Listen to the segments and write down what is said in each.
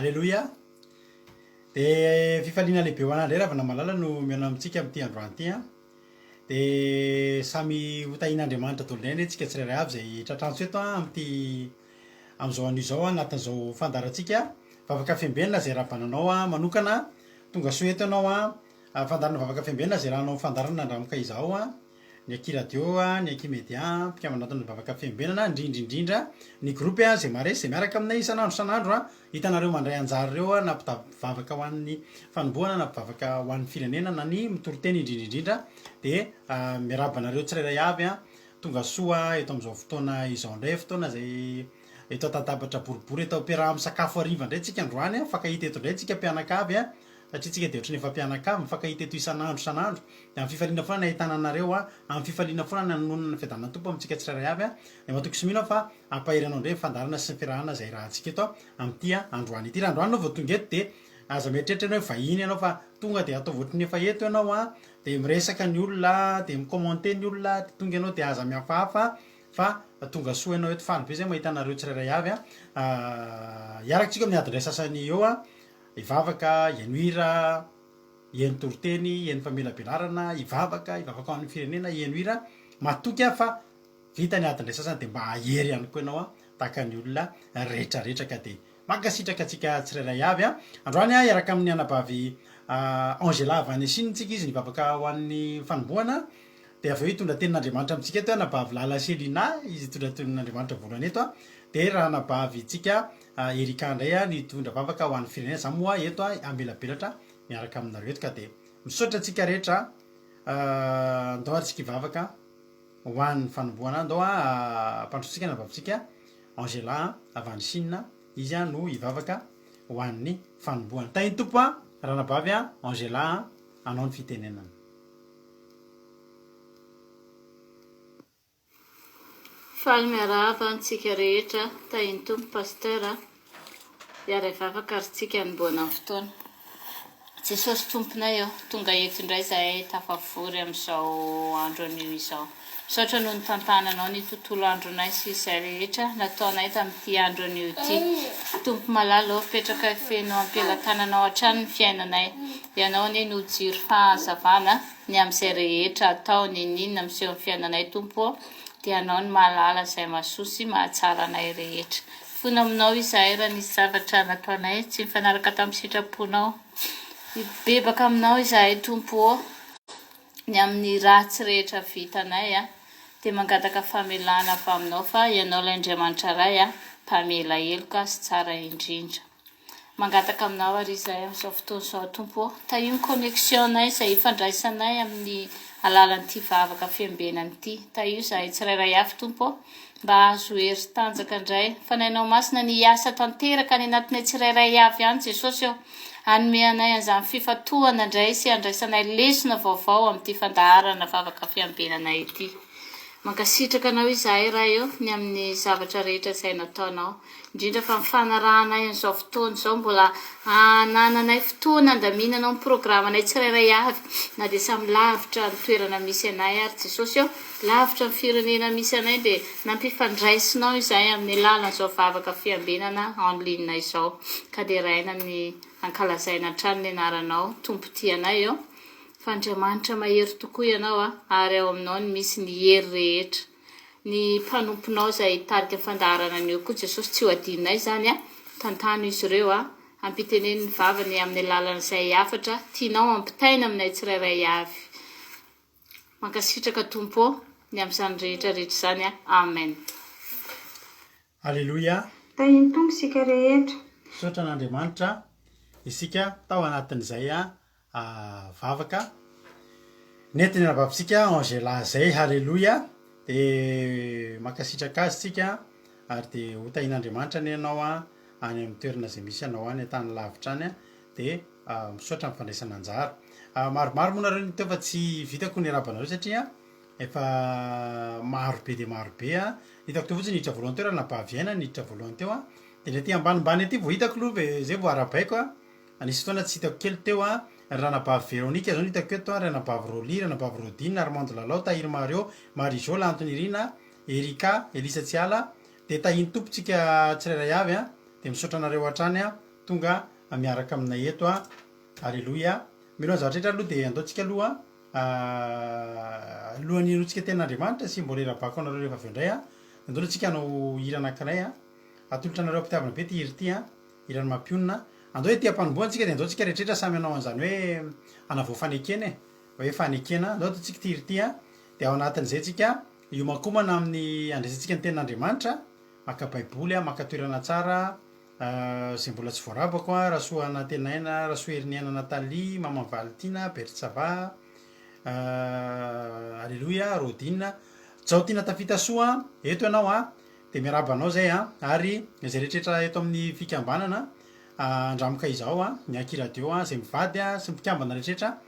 Aleloia! Dia fifaliana lehibe ho anah indray ravana malala no mihaona amintsika amin'ity androany ity an. Dia samy ho tahian'Andriamanitra daholo indray anie tsika tsirairay avy izay tratrantso eto an amin'ity amin'izao anio izao an anatin'izao fandaharantsika vavaka fiambenana izay rahabananao an manokana tonga soa eto ianao an fandaharana vavaka fiambenana izay rahanao fandaharana nandramoka izaho an ny Aky Radio, ny Aky Media, mpikambana anatin'ny Vavaka Fiambenana, indrindra indrindra ny groupe izay maresy, izay miaraka aminay isan'andro isan'andro, hitanareo mandray anjara ireo na mpivavaka ho an'ny fanombohana na mpivavaka ho an'ny firenena na ny mitory teny indrindra indrindra dia miarahaba anareo tsirairay avy tonga soa eto amin'izao fotoana izao indray, fotoana izay eto an-tatabatra boribory eto am-piaraha-misakafo hariva indray tsika androany, mifankahita eto indray tsika mpianakavy satria tsika dia ohatran'ny efa mpianakavy, mifankahita eto isan'andro isan'andro, dia amin'ny fifaliana foana ny ahitana anareo an, amin'ny fifaliana foana ny hanononana ny fiadanan'ny Tompo amintsika tsirairay avy an, dia matoky sy mino aho fa hampahery anao indray ny fandaharana sy ny fiarahana izay irahantsika eto amin'ity androany ity. Raha androany ianao vao tonga eto dia aza mieritreritra ianao hoe vahiny ianao fa tonga dia ataovy ohatran'ny efa eto ianao an, dia miresaka ny olona, dia mi-commenter ny olona, dia tonga ianao dia aza mihafahafa fa tonga soa ianao eto, faly be izay mahita anareo tsirairay avy an, hiaraka tsika amin'ny adiny iray sasany eo an, Hivavaka, hihaino hira, hihaino toriteny, hihaino famelabelarana, hivavaka, hivavaka ho an'ny firenena, hihaino hira. Matoky aho fa vita ny adin'ilay sasany dia mba hahery ihany koa ianao tahaka ny olona rehetrarehetra ka dia mankasitraka antsika tsirairay avy. Androany aho hiaraka amin'ny anabavy Angela avy any Chine tsika izy nivavaka ho an'ny fanombohana dia avy eo hitondra tenin'Andriamanitra amintsika eto anabavy Lala Selina izy hitondra tenin'Andriamanitra voalohany eto dia rahanabavintsika Erika indray ny hitondra vavaka ho an'ny firenena, za moa eto hamelabelatra miaraka aminareo eto ka dia misaotra antsika rehetra ndao ary tsika hivavaka ho an'ny fanombohana, ndao ampandrosotsika ny anabavintsika Angela avy any Chine izy no hivavaka ho an'ny fanombohana. Tahin'ny Tompo ranabavy Angela anao ny fitenenana. Faly miarahaba antsika rehetra tahin'ny Tompo Pasteur a! Hiara hivavaka ary tsika hanombohana ny fotoana. Jesosy Tomponay ô, tonga eto indray zahay tafavory amin'izao andro anio izao. Misaotra noho ny tantananao ny tontolo andronay sy izay rehetra nataonay tamin'ity andro anio ity. Tompo malala ô, petrakay feno am-pelatananao hatrany ny fiainanay. Ianao anie no jiro fahazavana. Ny amin'izay rehetra atao, n'inon'inona miseho amin'ny fiainanay Tompo ô, dia Anao no mahalala izay mahasoa sy mahatsara anay rehetra. Mifona aminao izahay raha nisy zavatra nataonay tsy nifanaraka tamin'ny sitraponao. Mibebaka aminao izahay Tompo ô, ny amin'ny ratsy rehetra vitanay, dia mangataka famelana avy aminao fa Ianao ilay Andriamanitra Ray, mpamela heloka sy tsara indrindra. Mangataka aminao ary izahay amin'izao fotoana izao Tompo ô, tahio ny connexion-nay izay ifandraisanay amin'ny alalan'ity vavaka fiambenana ity. Tahio izahay tsirairay avy Tompo ô, mba hahazo hery sy tanjaka indray. Fanahinao Masina ny hiasa tanteraka any anatinay tsirairay avy any Jesosy ô, hanome anay an'izany fifantohana indray sy handraisanay lesona vaovao amin'ity fandaharana vavaka fiambenana ity. Mankasitraka Anao izahay Ray ô, ny amin'ny zavatra rehetra izay nataonao. Indrindra fa ny fanarahanay an'izao fotoana izao mbola anananay fotoana andaminanao ny programanay tsirairay avy na dia samy lavitra ny toerana misy anay ary Jesosy ô, lavitra ny firenena misy anay dia nampifandraisinao izahay amin'ny alalan'izao vavaka fiambenana en ligne izao ka deraina ny ankalazaina hatrany ny anaranao Tompo tia anay ô fa Andriamanitra mahery tokoa ianao ary ao aminao no misy ny hery rehetra. Ny mpanomponao izay hitarika ny fandaharana anio koa Jesosy tsy ho adinonay izany a, tantano izy ireo a, ampiteneno ny vavany amin'ny alalan'izay hafatra tianao ampitaina aminay tsirairay avy. Mankasitraka Tompo ô ny amin'izany rehetra rehetra izany a. Amen. Aleloia. Tahin'ny Tompo isika rehetra. Misaotra an'Andriamanitra isika tao anatin'izay vavaka nentiny anabavintsika Angela zay haleloia de mankasitraka azy tsika ary de ho tahin'Andriamanitra anie ianao a any amin'ny toerana izay misy anao any an-tany lavitra any de misaotra amin'ny fandraisana anjara maromaro moa nareo ny teo fa tsy vitako ny arahaba anareo satria efa maro be dia maro be a hitako teo fotsiny niditra voalohany teo raha nabavy aina niditra voalohany teo a de le aty ambanimbany aty vao hitako aloha ve zay vao arahabaiko a Nisy fotoana tsy hitako kely teo an, ry ranabavy Véronique zao no hitako eto an, ry ranabavy Rolly, ranabavy Rodine, Armande Lalao, Tahiry Mario, Marie Jo, Lantonirina, Ericka, Elisa Tsiala, dia tahian'ny Tompo tsika tsirairay avy an, dia misaotra anareo hatrany an. tonga miaraka aminay eto a. Aleloia. Mialohan'ny zavatra rehetra aloha dia andao tsika aloha alohan'ny hinoantsika tenin'Andriamanitra sy mbola hirabako anareo rehefa avy eo indray a, andao aloha tsika hanao hira anankiray a. Atolotra anareo am-pitiavana be ity hira ity a, hiran'ny mampionona. Andao ety am-panombohana tsika dia andao tsika rehetrarehetra samy hanao an'izany hoe hanavao fanekena e, hoe fanekena. Andao ataontsika ity hira ity a, dia ao anatin'izay tsika hiomankomana amin'ny handraisantsika ny tenin'Andriamanitra, maka baiboly a, maka toerana tsara, Izay mbola tsy voarabako an, Rasoanantenaina, Rasoheriniaina Nathalie, Maman Valitiana, Bertsava, Aleloia, Rodine, Jaotiana Tafitasoa, eto ianao an, dia miarahaba anao izay an, ary izay rehetrarehetra eto amin'ny fikambanana Andramoka izao an, ny Aky Radio an, izay mivady an, sy ny mpikambana rehetrarehetra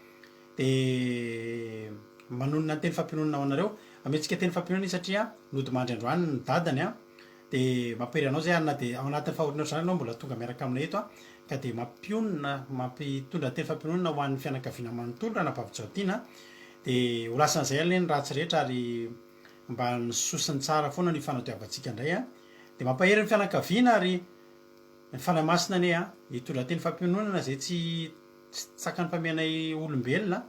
dia manonona ny teny fampiononana ho anareo, Amentsika teny fampiononana izy satria nodimandry androany ny dadany an. Dia mampahery anao zay ary na dia ao anatin'ny fahoriana ohatr'izany ianao mbola tonga miaraka aminay eto ka dia mampionona, mampitondra teny fampiononana ho an'ny fianakaviana manontolo Ranabavy Jaotiana dia ho lasan'izay anie ny ratsy rehetra ary mba ny soa sy ny tsara foana no hifanadiavantsika indray a! Dia mampahery ny fianakaviana ary ny Fanahy Masina anie a! Hitondra teny fampiononana izay tsy tsy tsakan'ny mpamenay olombelona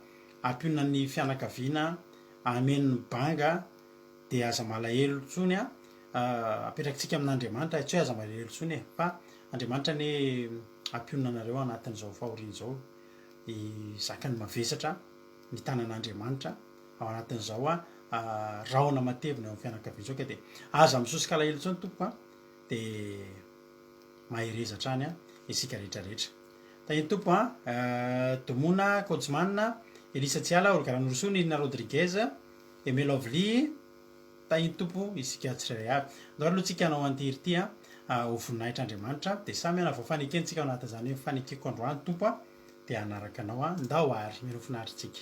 hampionona ny fianakaviana hameno ny banga dia aza malahelo intsony a, apetrakitsika amin'Andriamanitra, tsy hoe aza malahelo intsony e, fa Andriamanitra anie hampionona anareo anatin'izao fahoriana izao, hizaka ny mavesatra ny tanan'Andriamanitra ao anatin'izao rahona matevina eo amin'ny fianakaviana izao ka dia aza misosoka alahelo intsony tompoko a, dia mahereza hatrany isika rehetra rehetra. Tahian'ny Tompo a, Domona Kojman, Elisa Tsiala, Olga Ranorosoa, Nirina Rodriguez, Aimé Lovely, Tahin'ny Tompo isika tsirairay avy. Andao aloha tsika hanao an'ity hira ity a, ho voninahitr'Andriamanitra, dia samy hanavao fanekena tsika ao anatin'izany hoe fanekeko androany Tompo a, dia hanaraka anao aho. Ndao ary, mialoha finaritra tsika.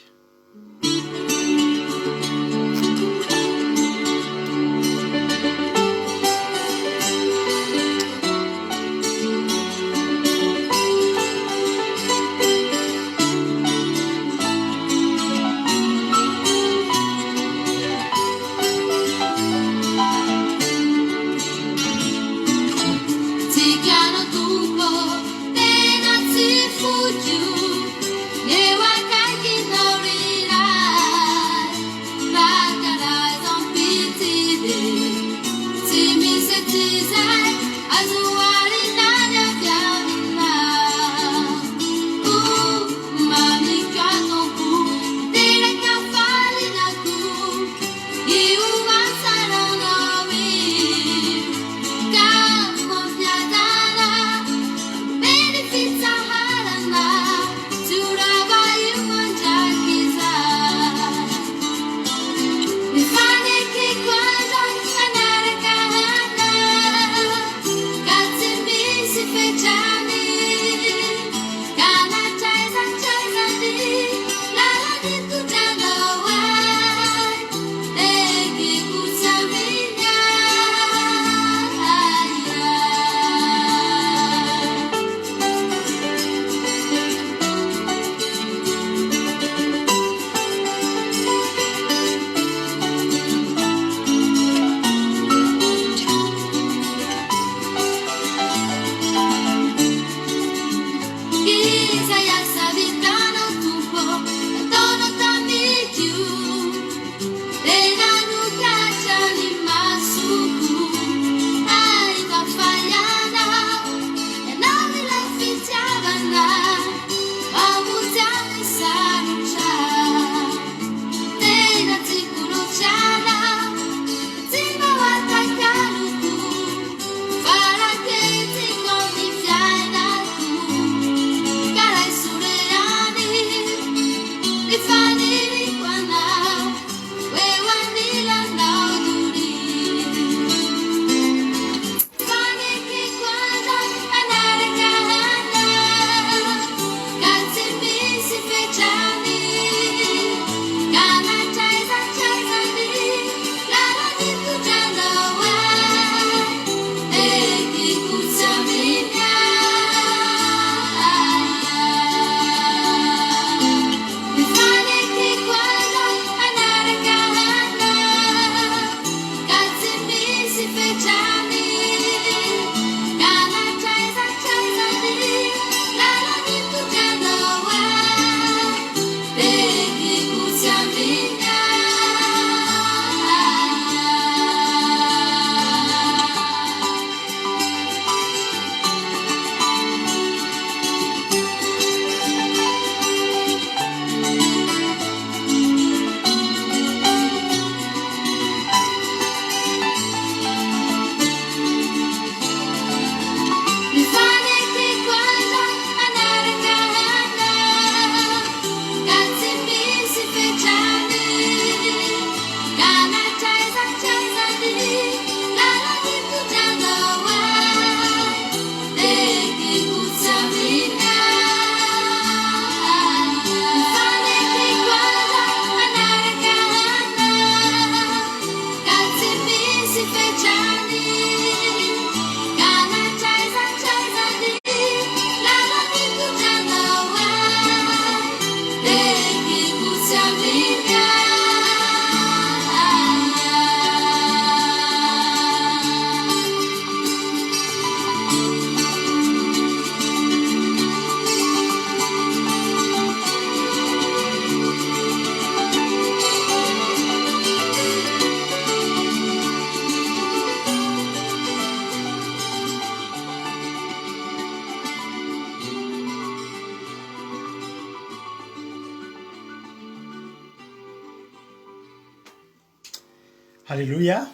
Haleloia!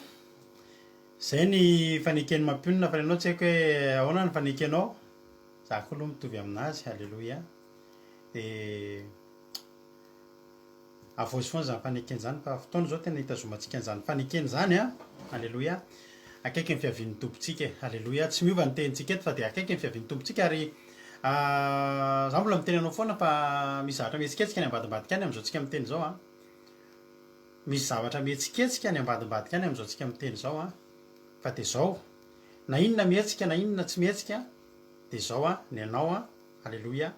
Zay ny faneken'ny mampionona fa ny anao tsy haiko hoe ahoana ny fanekenao, za koa aloha mitovy aminazy, haleloia! Dia avoazy foana izany fanekena izany fa fotoana izao tena hitazomantsika an'izany fanekena izany an! Haleloia! Akaiky ny fiavian'ny Tompontsika e! Haleloia! Tsy miova ny tenintsika eto fa dia akaiky ny fiavian'ny Tompontsika ary za mbola miteny anao foana fa misy zavatra mihetsiketsika any ambadimbadika any amin'izao tsika miteny izao an! Misy zavatra mihetsiketsika any ambadimbadika any amin'izao tsika miteny izao an! Fa dia izao, na inona mihetsika na inona tsy mihetsika dia izao an, ny anao an! Haleloia!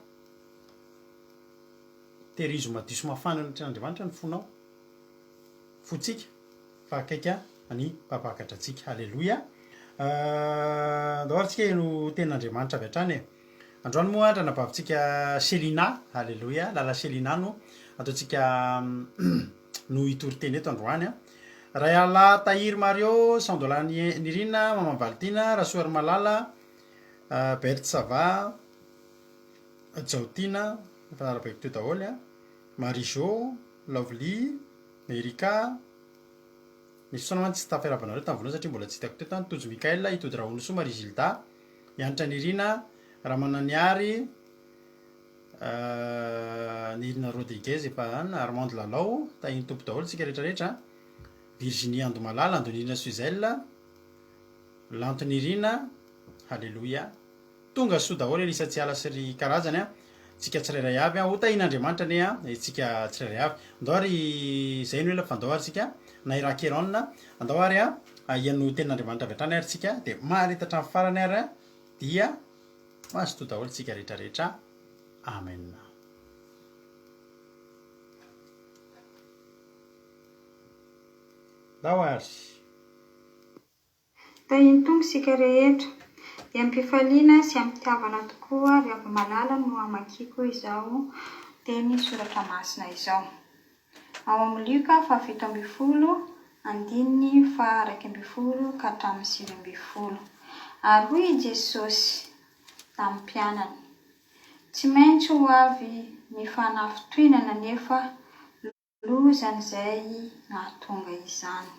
Tehirizo madio sy mafana eo anatrehan'Andriamanitra ny fonao, fontsika, fa akaiky ny Mpampakatra antsika. Aleloia! Andao ary tsika heno tenin'Andriamanitra avy hatrany e. Androany moa ranabavintsika Shelina, aleloia, Lala Shelina no ataontsika no hitory teny eto androany. Rayala Tahiry Mario, Sandola Nirina, Maman Valtina, Rasoarimalala, Berthe Sava, Jaotiana, efa narabaiko teo daholo an, Marie Jo, Lovely, Erika, misy fotoana mantsy tsy tafiarahaba anareo tamin'ny voalohany satria mbola tsy hitako teto an, Tojo Mickaël, Itody Rahonosoa, Marie Gilda, Hanitra Nirina, Ramananiary, Nirina Rodriguez efa an, Armande Lalao, tahin'ny Tompo daholo tsika rehetra rehetra, Virginie Andomalala, Andonirina Suzelle, Lanto Nirina, Haleloia. Tonga soa daholo Elisa Tsiala sy ry karazany a! Tsika tsirairay avy a! Ho tahin'Andriamanitra anie a! Itsika tsirairay avy. Andao ary izay no ela fa andao ary tsika na i Rakeron a! Andao ary a! Hihaino tenin'Andriamanitra avy hatrany ary tsika dia mahareta hatramin'ny farany ary a! Dia mazotoa daholo tsika rehetra rehetra. Amen. Ndao ary. Tahin'ny Tompo isika rehetra. Dia amim-pifaliana sy amim-pitiavana tokoa ry hava-malala no hamakiako izao teny soratra masina izao. Ao amin'ny Lioka faha-17, andininy faha-11 ka hatramin'ny 19. Ary hoy i Jesosy tamin'ny mpianany, Tsy maintsy ho avy ny fanafintohinana anefa Lozan'izay nahatonga izany.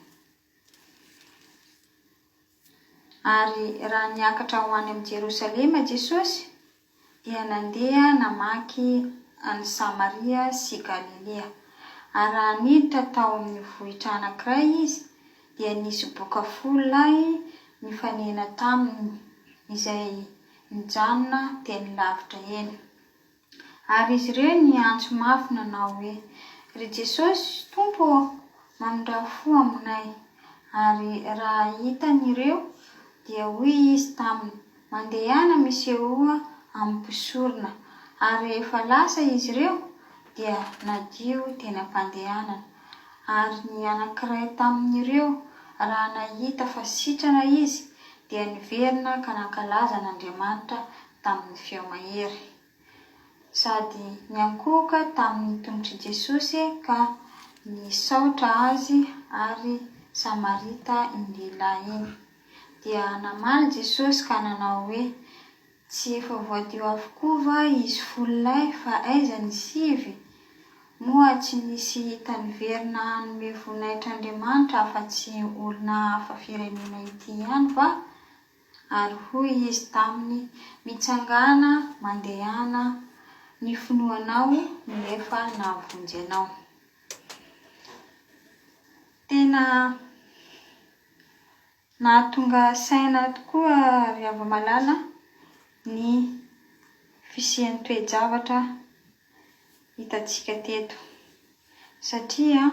Ary raha niakatra ho any amin'i Jerosalema Jesosy, dia nandeha namaky an'i Samaria sy Galilia. Ary raha niditra tao amin'ny vohitra anankiray Izy, dia nisy boka folo lahy nifanena taminy, izay nijanona teny lavitra eny. Ary izy ireo niantso mafy nanao hoe, Ry Jesosy, Tompo ô, mamindrà fo aminay. Ary raha hitany ireo, dia hoy Izy taminy, Mandehana misehoa amin'ny mpisorona. Ary rehefa lasa izy ireo, dia nadio teny am-pandehanana. Ary ny anankiray tamin'ireo, raha nahita fa sitrana izy, dia niverina ka nankalaza an'Andriamanitra tamin'ny feo mahery. Sady niankohoka tamin'ny tongotr'i Jesosy ka nisaotra azy ary Samarita iny lehilahy iny. Dia namaly Jesosy ka nanao hoe, Tsy efa voadio avokoa va izy fololahy fa aiza ny sivy? Moa tsy nisy hita niverina hanome voninahitr'Andriamanitra afa-tsy olona hafa firenena ity ihany va? Ary hoy izy taminy, Mitsangàna, mandehana, ny finoanao no efa nahavonjy anao. Tena nahatonga saina tokoa ry hava-malala ny fisian'ny toe-javatra hitantsika teto. Satria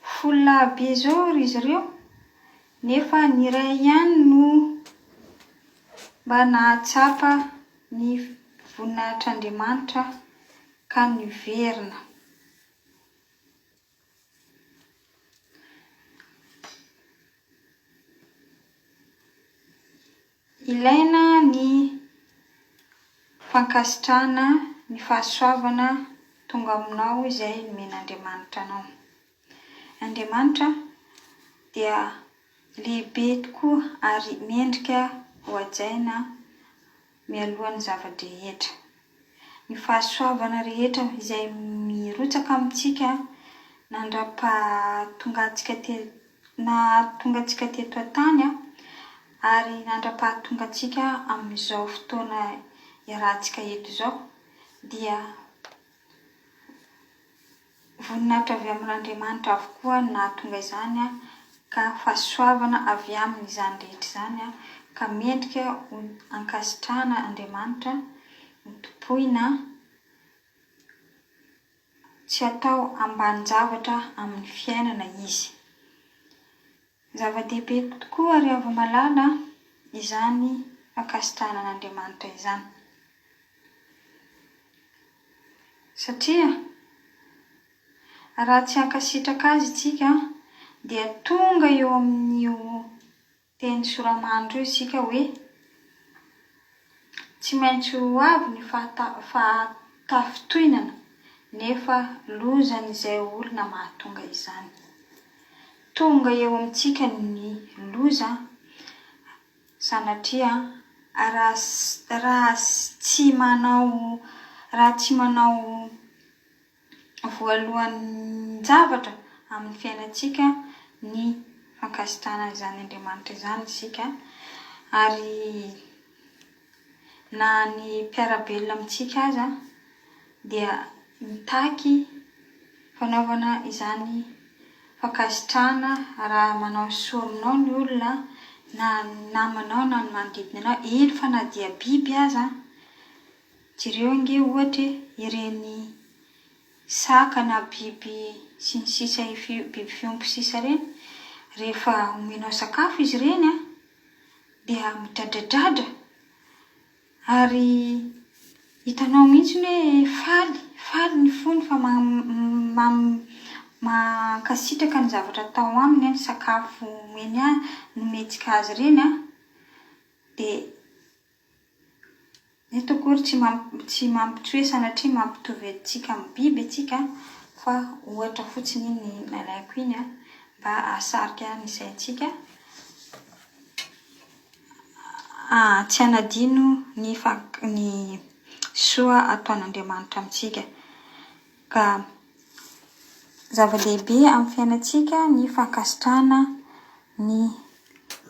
folo lahy be izao ry zareo nefa ny iray ihany no mba nahatsapa ny voninahitr'Andriamanitra ka niverina. Ilaina ny fankasitrahana ny fahasoavana tonga aminao izay nomen'Andriamanitra anao. Andriamanitra dia lehibe tokoa ary mendrika ho hajaina mialoha ny zava-drehetra. Ny fahasoavana rehetra izay mirotsaka amintsika nandrapahatongantsika te. nahatonga antsika teto an-tany ary nandra-pahatonga antsika amin'izao fotoana iarahantsika eto izao dia voninahitra avy amin'Andriamanitra avokoa no nahatonga izany ka fahasoavana avy aminy izany rehetra izany ka mendrika ho ankasitrahana Andriamanitra, ho tompoina. Tsy atao ambanin-javatra amin'ny fiainana izy. Zava-dehibe tokoa ry hava-malala izany fankasitrahana an'Andriamanitra izany. Satria raha tsy hankasitraka Azy isika dia tonga eo amin'io Teny soramandry io isika hoe, Tsy maintsy ho avy ny fahatafintohinana, nefa lozan'izay olona mahatonga izany. Tonga eo amintsika ny loza, sanatria, raha raha tsy manao raha tsy manao voalohan-javatra amin'ny fiainantsika ny fankasitrahana izany Andriamanitra izany isika ary na ny mpiara-belona amintsika aza dia mitaky fanaovana izany fankasitrahana raha manao soa aminao ny olona na ny namanao na ny manodidina anao, eny fa na dia biby aza. Jereo ange ohatra e, ireny saka na biby sy ny sisa biby fiompy sisa ireny, rehefa omenao sakafo izy ireny an, dia midradradradra ary hitanao mihitsy hoe faly, faly ny fony fa mankasitraka ny zavatra atao aminy an, ny sakafo omeny azy, nomentsika azy ireny an, dia. Eto akory tsy tsy tsy hoe sanatria mampitovy antsika amin'ny biby antsika fa ohatra fotsiny iny nalaiko iny mba hahasarika ny saintsika tsy hanadino ny ny soa ataon'Andriamanitra amintsika. Ka zava-dehibe amin'ny fiainantsika ny fankasitrahana ny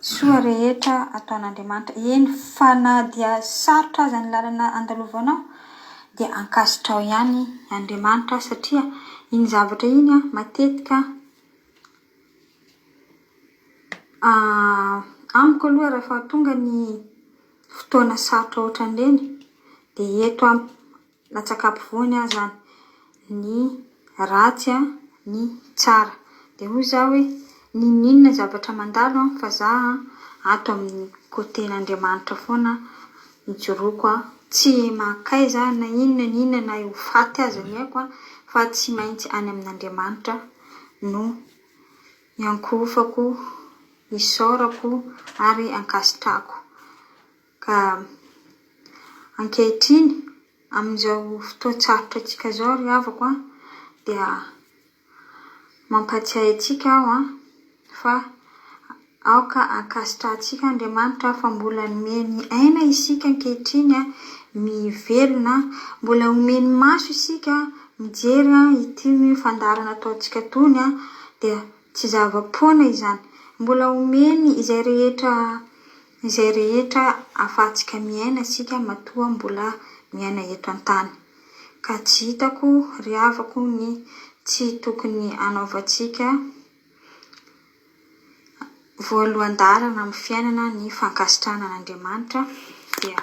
soa rehetra ataon'Andriamanitra, eny fa na dia sarotra aza ny lalana andalovanao dia ankasitraho ihany Andriamanitra satria iny zavatra iny matetika amiko aloha rehefa tonga ny fotoana sarotra ohatran'ireny dia eto aho Latsaka ampovoany aho zany, ny ratsy an, ny tsara. Dia hoy za hoe, n'inon'inona zavatra mandalo an, fa za an ato amin'ny côté-n'Andriamanitra foana ijoroako an, tsy mankaiza aho na inona na inona na ho faty aza ny aiko an, fa tsy maintsy any amin'Andriamanitra no iankohofako, isaorako ary ankasitrahako. Ka ankehitriny, amin'izao fotoan-tsarotra antsika izao ry havako an, dia mampahatsiahy antsika aho an, fa aoka hankasitrahantsika Andriamanitra fa mbola nomeny aina isika ankehitriny an, mivelona, mbola omeny maso isika mijery ity fandaharana ataontsika itony an, dia tsy zava-poana izany. Mbola omeny izay rehetra Izay rehetra ahafahantsika miaina isika matoa mbola miaina eto an-tany. Ka tsy hitako ry havako ny tsy tokony hanaovantsika voalohan-daharana amin'ny fiainana ny fankasitrahana an'Andriamanitra dia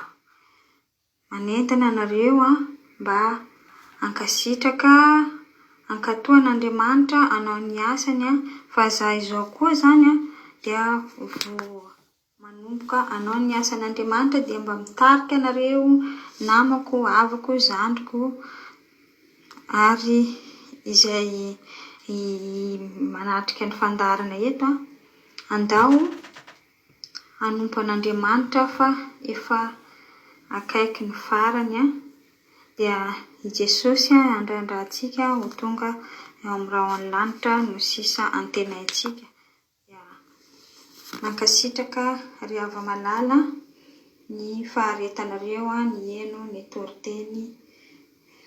manentana anareo aho mba hankasitraka, hankatò an'Andriamanitra, hanao ny asany fa za izao koa izany dia vao manomboka hanao ny asan'Andriamanitra dia mba mitarika anareo namako, havako, zandriko ary izay manatrika ny fandaharana eto andao hanompo an'Andriamanitra fa efa akaiky ny farany dia i Jesosy handrandrantsika ho tonga eo amin'ny rahon'ny lanitra no sisa antenaintsika. Dia mankasitraka ry hava-malala ny faharetanareo niheno ny toriteny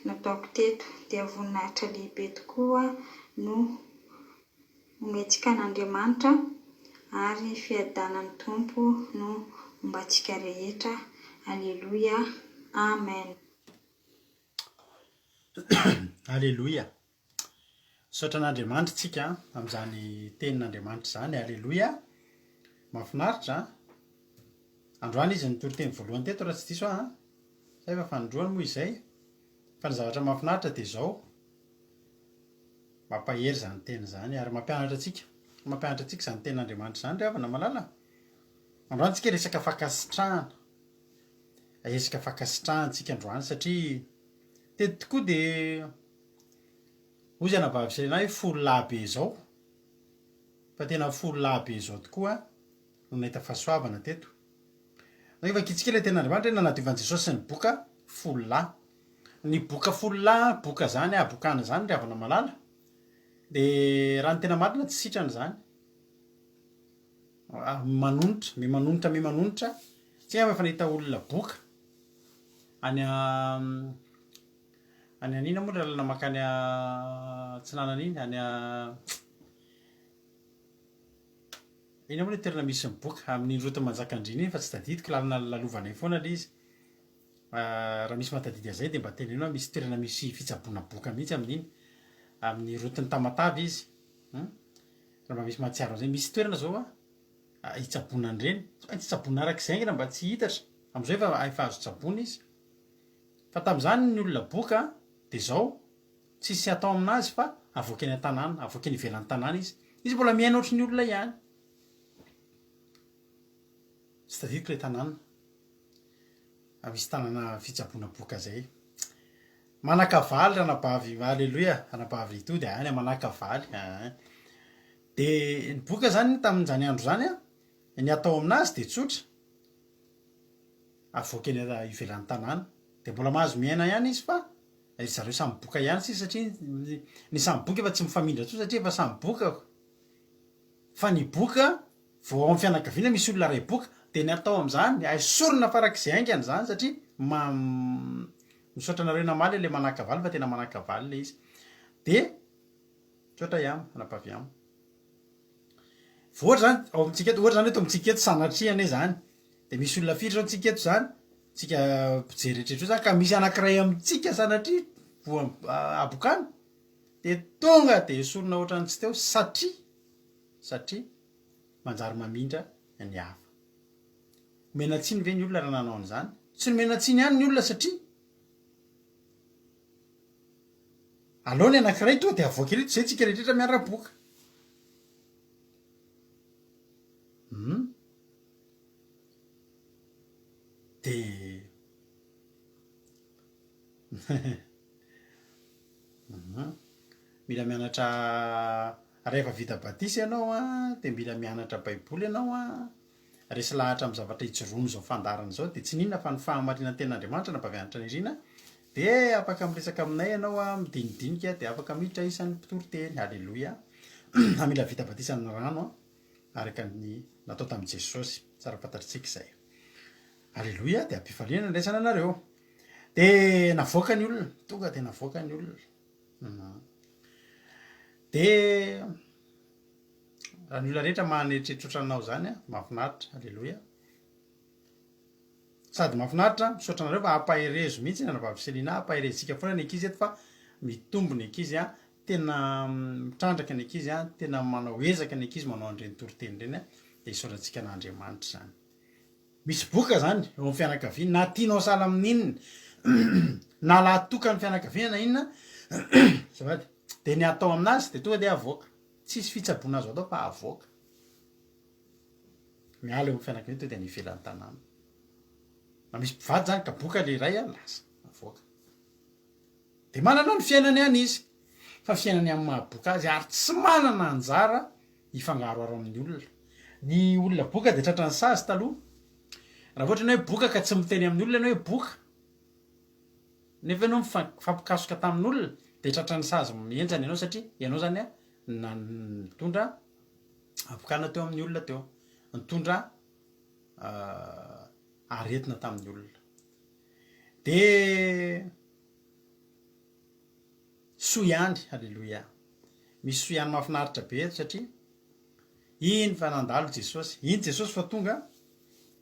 nataoko teto. Dia voninahitra lehibe tokoa no. Omentsika an'Andriamanitra ary fiadanan'ny Tompo no homba antsika rehetra. Aleloia. Amen. Aleloia. Misaotra an'Andriamanitra tsika amin'izany tenin'Andriamanitra izany. Aleloia. Mahafinaritra. Androany izy nitory teny voalohany teto raha tsy diso aho. Sa efa fanindroany moa izay. Fa ny zavatra mahafinaritra dia izao. Mampahery izany teny izany ary mampianatra antsika. Mampianatra antsika izany tenin'Andriamanitra izany ry havana malala. Androany tsika resaka fankasitrahana. Resaka fankasitrahana tsika androany satria teto tokoa dia hoy anabavy Selena hoe folo lahy be izao. Fa tena folo lahy be izao tokoa no nahita fahasoavana teto. Rehefa vakintsika ilay tenin'Andriamanitra hoe nanadiovan'i Jesosy ny boka folo lahy. Ny boka folo lahy, boka izany, habokana izany ry havana malala, dia raha ny tena marina tsy sitrana izany. Manonitra, miha-manonitra, miha-manonitra. Tsy angamba efa nahita olona boka any any an'inona moa ny lalana mankany atsinanana iny, any Inona moa ilay toerana misy ny boka? Amin'iny route Manjakandriana iny fa tsy tadidiko, lalana lalovanay foana ilay izy. Raha misy mahatadidy an'izay dia mba teneno aho, misy toerana misy fitsaboana boka mihitsy amin'iny, amin'ny route-n'i Tamatave izy. Hum. Raha mba misy mahatsiaro an'izay, misy toerana izao a, hitsaboana an'ireny. Tsy maintsy tsaboina araka izay haingana mba tsy hihitatra. Amin'izao efa efa azo tsaboina izy. Fa tamin'izany ny olona boka dia izao, Tsisy atao aminazy fa avoaka eny an-tanàna, avoaka eny ivelan'ny tanàna izy. Izy mbola miaina ohatry ny olona ihany. Tsy tadidiko ilay tanàna. Fa misy tanàna fitsaboana boka zay. Manakavaly ranabavy, aleloia, ranabavy Itody, any Manakavaly. Aa. Dia ny boka zany tamin'izany andro izany an, ny atao aminazy dia tsotra. Avoaka eny ivelan'ny tanàna. Dia mbola mahazo miaina ihany izy fa Ry zareo samy boka ihany sisa satria ny samy boka efa tsy mifamindra intsony satria efa samy boka ko. Fa ny boka vao ao amin'ny fianakaviana misy olona iray boka dia ny atao amin'izany esorina farak'izay haingana izany satria ma misaotra anareo namaly ilay manakavaly fa tena manakavaly ilay izy. Dia misaotra ihany anabavy ihany. Vao ohatra zany ao amintsika eto, ohatra zany eto amintsika eto sanatria anie zany, de misy olona firy zao tsika eto zany, tsika mpijery rehetra io zany ka misy anankiray amintsika sanatria voa habokana de tonga de esorina ohatran'ny tsy teo satria satria manjary mamindra ny hafa. Omena tsiny ve ny olona raha nanao an'izany? Tsy nomena tsiny ihany ny olona satria Aleo ny anankiray tonga dia avoaka ery zay tsika rehetra miara-boka. Hum. De Mila mianatra rehefa vita batisa ianao an, dia mila mianatra baiboly ianao an. Resy lahatra amin'ny zavatra ijoroan'izao fandaharana izao dia tsy n'inona fa ny fahamarinan-tenin'Andriamanitra na Bavianitra Nirina dia afaka miresaka aminay ianao an, midinidinika dia afaka miditra isan'ny mpitory teny. Haleloia. Mila vita batisa amin'ny rano an, araka ny natao tamin'i Jesosy. Tsara fantatritsika izay. Haleloia, dia am-pifaliana andraisana anareo. Dia navoaka ny olona, tonga dia navoaka ny olona. Dia Raha ny olona rehetra mahaneritreritra ohatranao izany an, mahafinaritra, aleloia. Sady mahafinaritra, misaotra anareo fa ampaherezo mihitsy ny anabavy Selina, ampaherezintsika foana ny ankizy eto fa mitombo ny ankizy an, tena mitrandraka ny ankizy an, tena manao ezaka ny ankizy manao an'ireny toriteny ireny an, dia isaorantsika an'Andriamanitra izany. Misy boka izany eo amin'ny fianakaviana, na tianao sahala amin'inona, na lahy tokan'ny fianakaviana na inona, azafady, dia ny atao aminazy dia tonga dia avoaka. Tsisy fitsaboana azo atao fa avoaka. Miala eo amin'ny fianakaviana tonga dia any ivelan'ny tanàna. Na misy mpivady zany ka boka le iray a, lasa, avoaka. Dia manana ny fiainany ihany izy, fa fiainany amin'ny maha boka azy ary tsy manana anjara hifangaroharo amin'ny olona. Ny olona boka dia tratran'ny sazy taloha. Raha vao ohatra ianao hoe boka ka tsy miteny amin'ny olona ianao hoe boka, Nefa ianao mifampikasoka tamin'olona dia tratran'ny sazy mihenjana ianao satria ianao zany a nitondra habokana teo amin'ny olona teo, nitondra aretina tamin'ny olona. Dia soa ihany, aleloia. Misy soa ihany mahafinaritra be eto satria iny fa nandalo Jesosy, iny Jesosy fa tonga,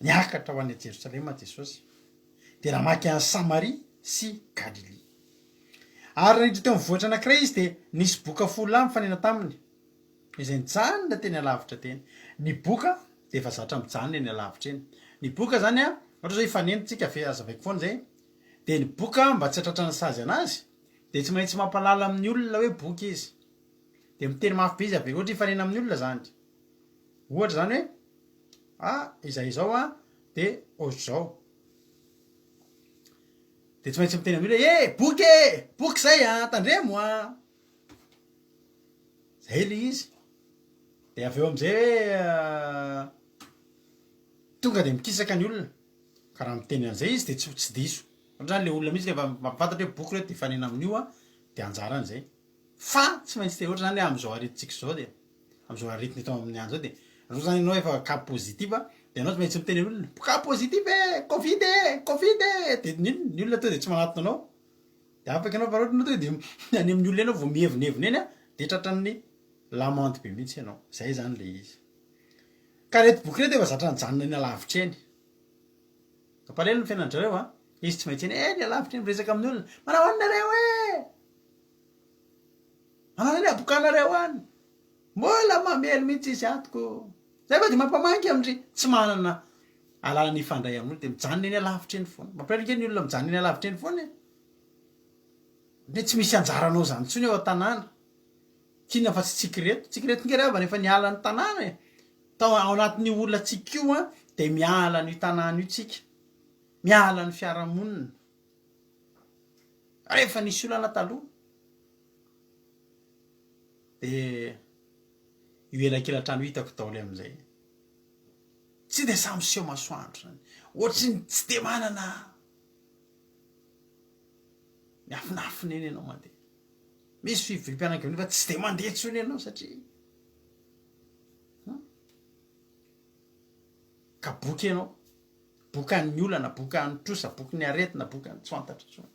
niakatra ho any Jerosalema Jesosy, dia namaky an'i Samaria sy Galilia. Ary raha niditra teo amin'ny vohitra anankiray izy dia nisy boka folo lahy nifanena taminy, izay nijanona teny alavitra teny. Ny boka dia efa zatra mijanona eny alavitra eny. Ny boka izany an, ohatra izao hifanena tsika, hazavaiko foana izay, dia ny boka mba tsy hahatratra ny sazy anazy, Dia tsy maintsy mampahalala amin'ny olona hoe boky izy. Dia miteny mafy be izy avy eo, ohatra hifanena amin'ny olona izany. Ohatra izany hoe, ah, izay izao an, dia ohatr'izao. Dia tsy maintsy miteny amin'ny olona hoe, eh, boky e! Boky izay an, tandremo an! Izay ilay izy. Dia avy eo amin'izay hoe, tonga dia mikisaka ny olona. Ka raha miteny an'izay izy dia tsy tsy diso. Ohatra zany le olona mihitsy rehefa mampafantatra hoe boky reto de hifanena amin'io an, de anjarany zay. Fa tsy maintsy te ohatra zany hoe am'zao aretintsika zao de, am'zao aretina eto amin'ny any zao de, raha ohatra zany ianao efa cas positif de ianao tsy maintsy miteny amin'ny olona, cas positif e! Covid e! Covid e! De ny inona? Ny olona tonga de tsy manatona anao. De afaka ianao fa raha ohatra ianao tonga de any amin'ny olona eny ianao vao mievonevona eny an, de tratran'ny l'amende be mihitsy ianao. Zay zany le izy. Ka reto boky reto efa zatra nijanona eny alavitra eny. Mampalahelo ny fiainan-dry zareo a! Izy tsy maintsy eny eny alavitra eny miresaka amin'ny olona, manao ahoana nareo e! Manao ahoana ny habokanareo any? Mbola mamely mihitsy izy ato ko! Zay fa dia mampamangy amin-dry tsy manana alalana hifandray amin'olona dia mijanona eny alavitra eny foana. Mampalahelo ange ny olona mijanona eny alavitra eny foana e! Hoe tsy misy anjaranao izany intsony ao an-tanàna. Tsy inona fa tsy tsiky ireto. Tsiky ireto nge ry havana efa niala ny tanàna e! Tao ao anatin'io olona tsika io an, dia miala an'io tanàna io tsika. Miala ny fiarahamonina. Rehefa nisy olana taloha, dia io elakelan-trano io hitako daholo amin'izay. Tsy dia samy miseho masoandro izany. Ohatry ny tsy dia manana miafinafina eny ianao mandeha. Misy fivoriam-pianakaviana fa tsy dia mandeha intsony ianao satria Ka boky ianao, bokan'ny olana, bokan'ny trosa, bokin'ny aretina, bokan'ny tsy fantatra intsony.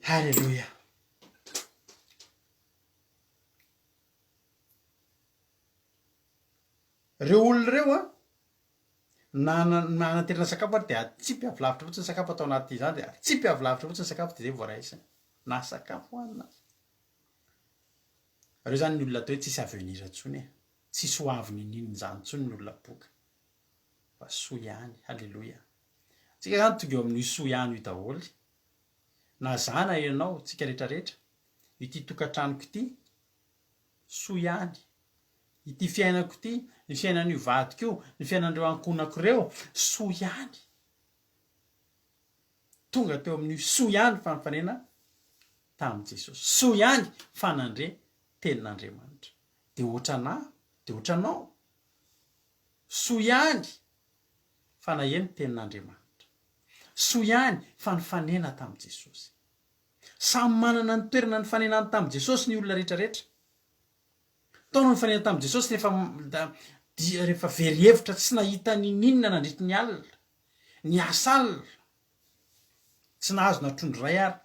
Haleloia. Ireo olona ireo an, na nanaterina sakafo ary dia atsipy avy lavitra fotsiny sakafo atao anaty izany dia atsipy avy lavitra fotsiny sakafo dia izay vao raisiny. Na sakafo hohanina aza. Reo zany ny olona atao hoe tsisy avenir intsony e! Tsisy ho avy nininin'izany intsony ny olona boka. Fa soa ihany. Haleloia. Tsika zany tonga eo amin'io soa ihany io daholo. Na za na ianao, tsika rehetra rehetra, ity tokantranoko ity, soa ihany. Ity fiainako ity, ny fiainan'io vadiko io, ny fiainan'ireo ankohonako ireo, soa ihany. Tonga teo amin'io soa ihany fa nifanena tamin'i Jesosy. Soa ihany fa nandre tenin'Andriamanitra. Dia ohatranà, dia ohatranao. Soa ihany fa naheno tenin'Andriamanitra. Soa ihany fa nifanena tamin'i Jesosy. Samy manana ny toerana nifanenany tamin'i Jesosy ny olona rehetrarehetra. Tao no nifanena tamin'i Jesosy rehefa rehefa very hevitra tsy nahita n'ininona nandritry ny alina. Niasa alina. Tsy nahazo na trondro iray ary.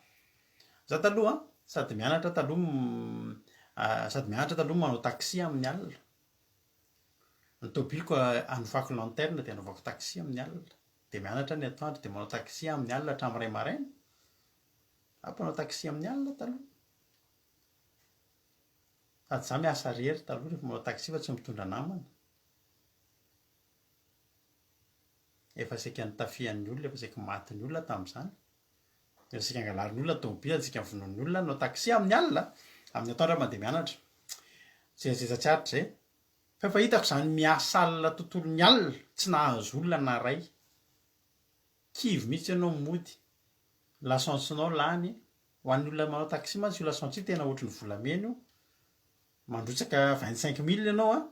Za taloha sady mianatra taloha sady mianatra taloha manao taxi amin'ny alina. Ny tomobiliko anofako lanterne dia anaovako taxi amin'ny alina. Dia mianatra ny atoandro dia manao taxi amin'ny alina hatramin'ny iray maraina. Za mpanao taxi amin'ny alina taloha. Sady za miasa irery taloha rehefa manao taxi fa tsy mitondra namana. Efa saika nitafihan'ny olona, efa saika matin'ny olona tamin'izany. Efa saika angalarin'ny olona tômôbila, saika vonoin'ny olona, hanao taxi amin'ny alina, amin'ny atoandro aho mandeha mianatra. Sesasesa tsy aritra izay. Fa efa hitako izany miasa alina tontolon'ny alina, tsy nahazo olona na iray. Kivy mihitsy ianao mody, lasansinao lany, ho an'ny olona manao taxi mantsy io lasantsy io tena ohatry ny volamena io. Mandrotsaka 25 mille ianao an,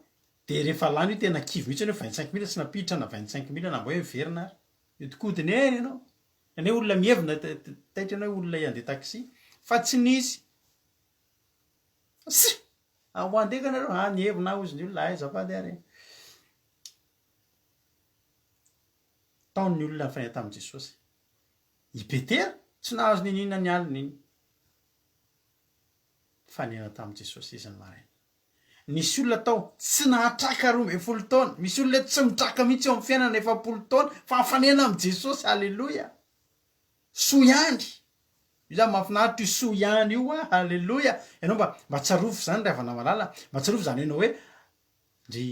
dia rehefa lany io tena kivy mihitsy ianao hoe 25 mille tsy nampiditra na 25 mille na mba hoe miverina ary. Mihodinkodina eny ianao. Anie olona mihevina taitra ianao hoe olona handeha taxi fa tsy nisy. Tsia! Ho handeha ka nareo? Ah nihevina aho hozy ny olona, hay azafady ary e. Tao ny olona nifanena tamin'i Jesosy. I Petera tsy nahazo niniana ny alina iny. Nifanena tamin'i Jesosy izy ny maraina. Nisy olona tao tsy nahatraka 12 taona. Misy olona eto tsy mitraka mihitsy eo amin'ny fiainana 40 taona fa mifanena amin'i Jesosy. Aleloia. Soa ihany. Io zany mahafinaritra io soa ihany io a. Aleloia. Ianao mba mba tsarovy izany ry havana malala. Mba tsarovy izany ianao hoe ndry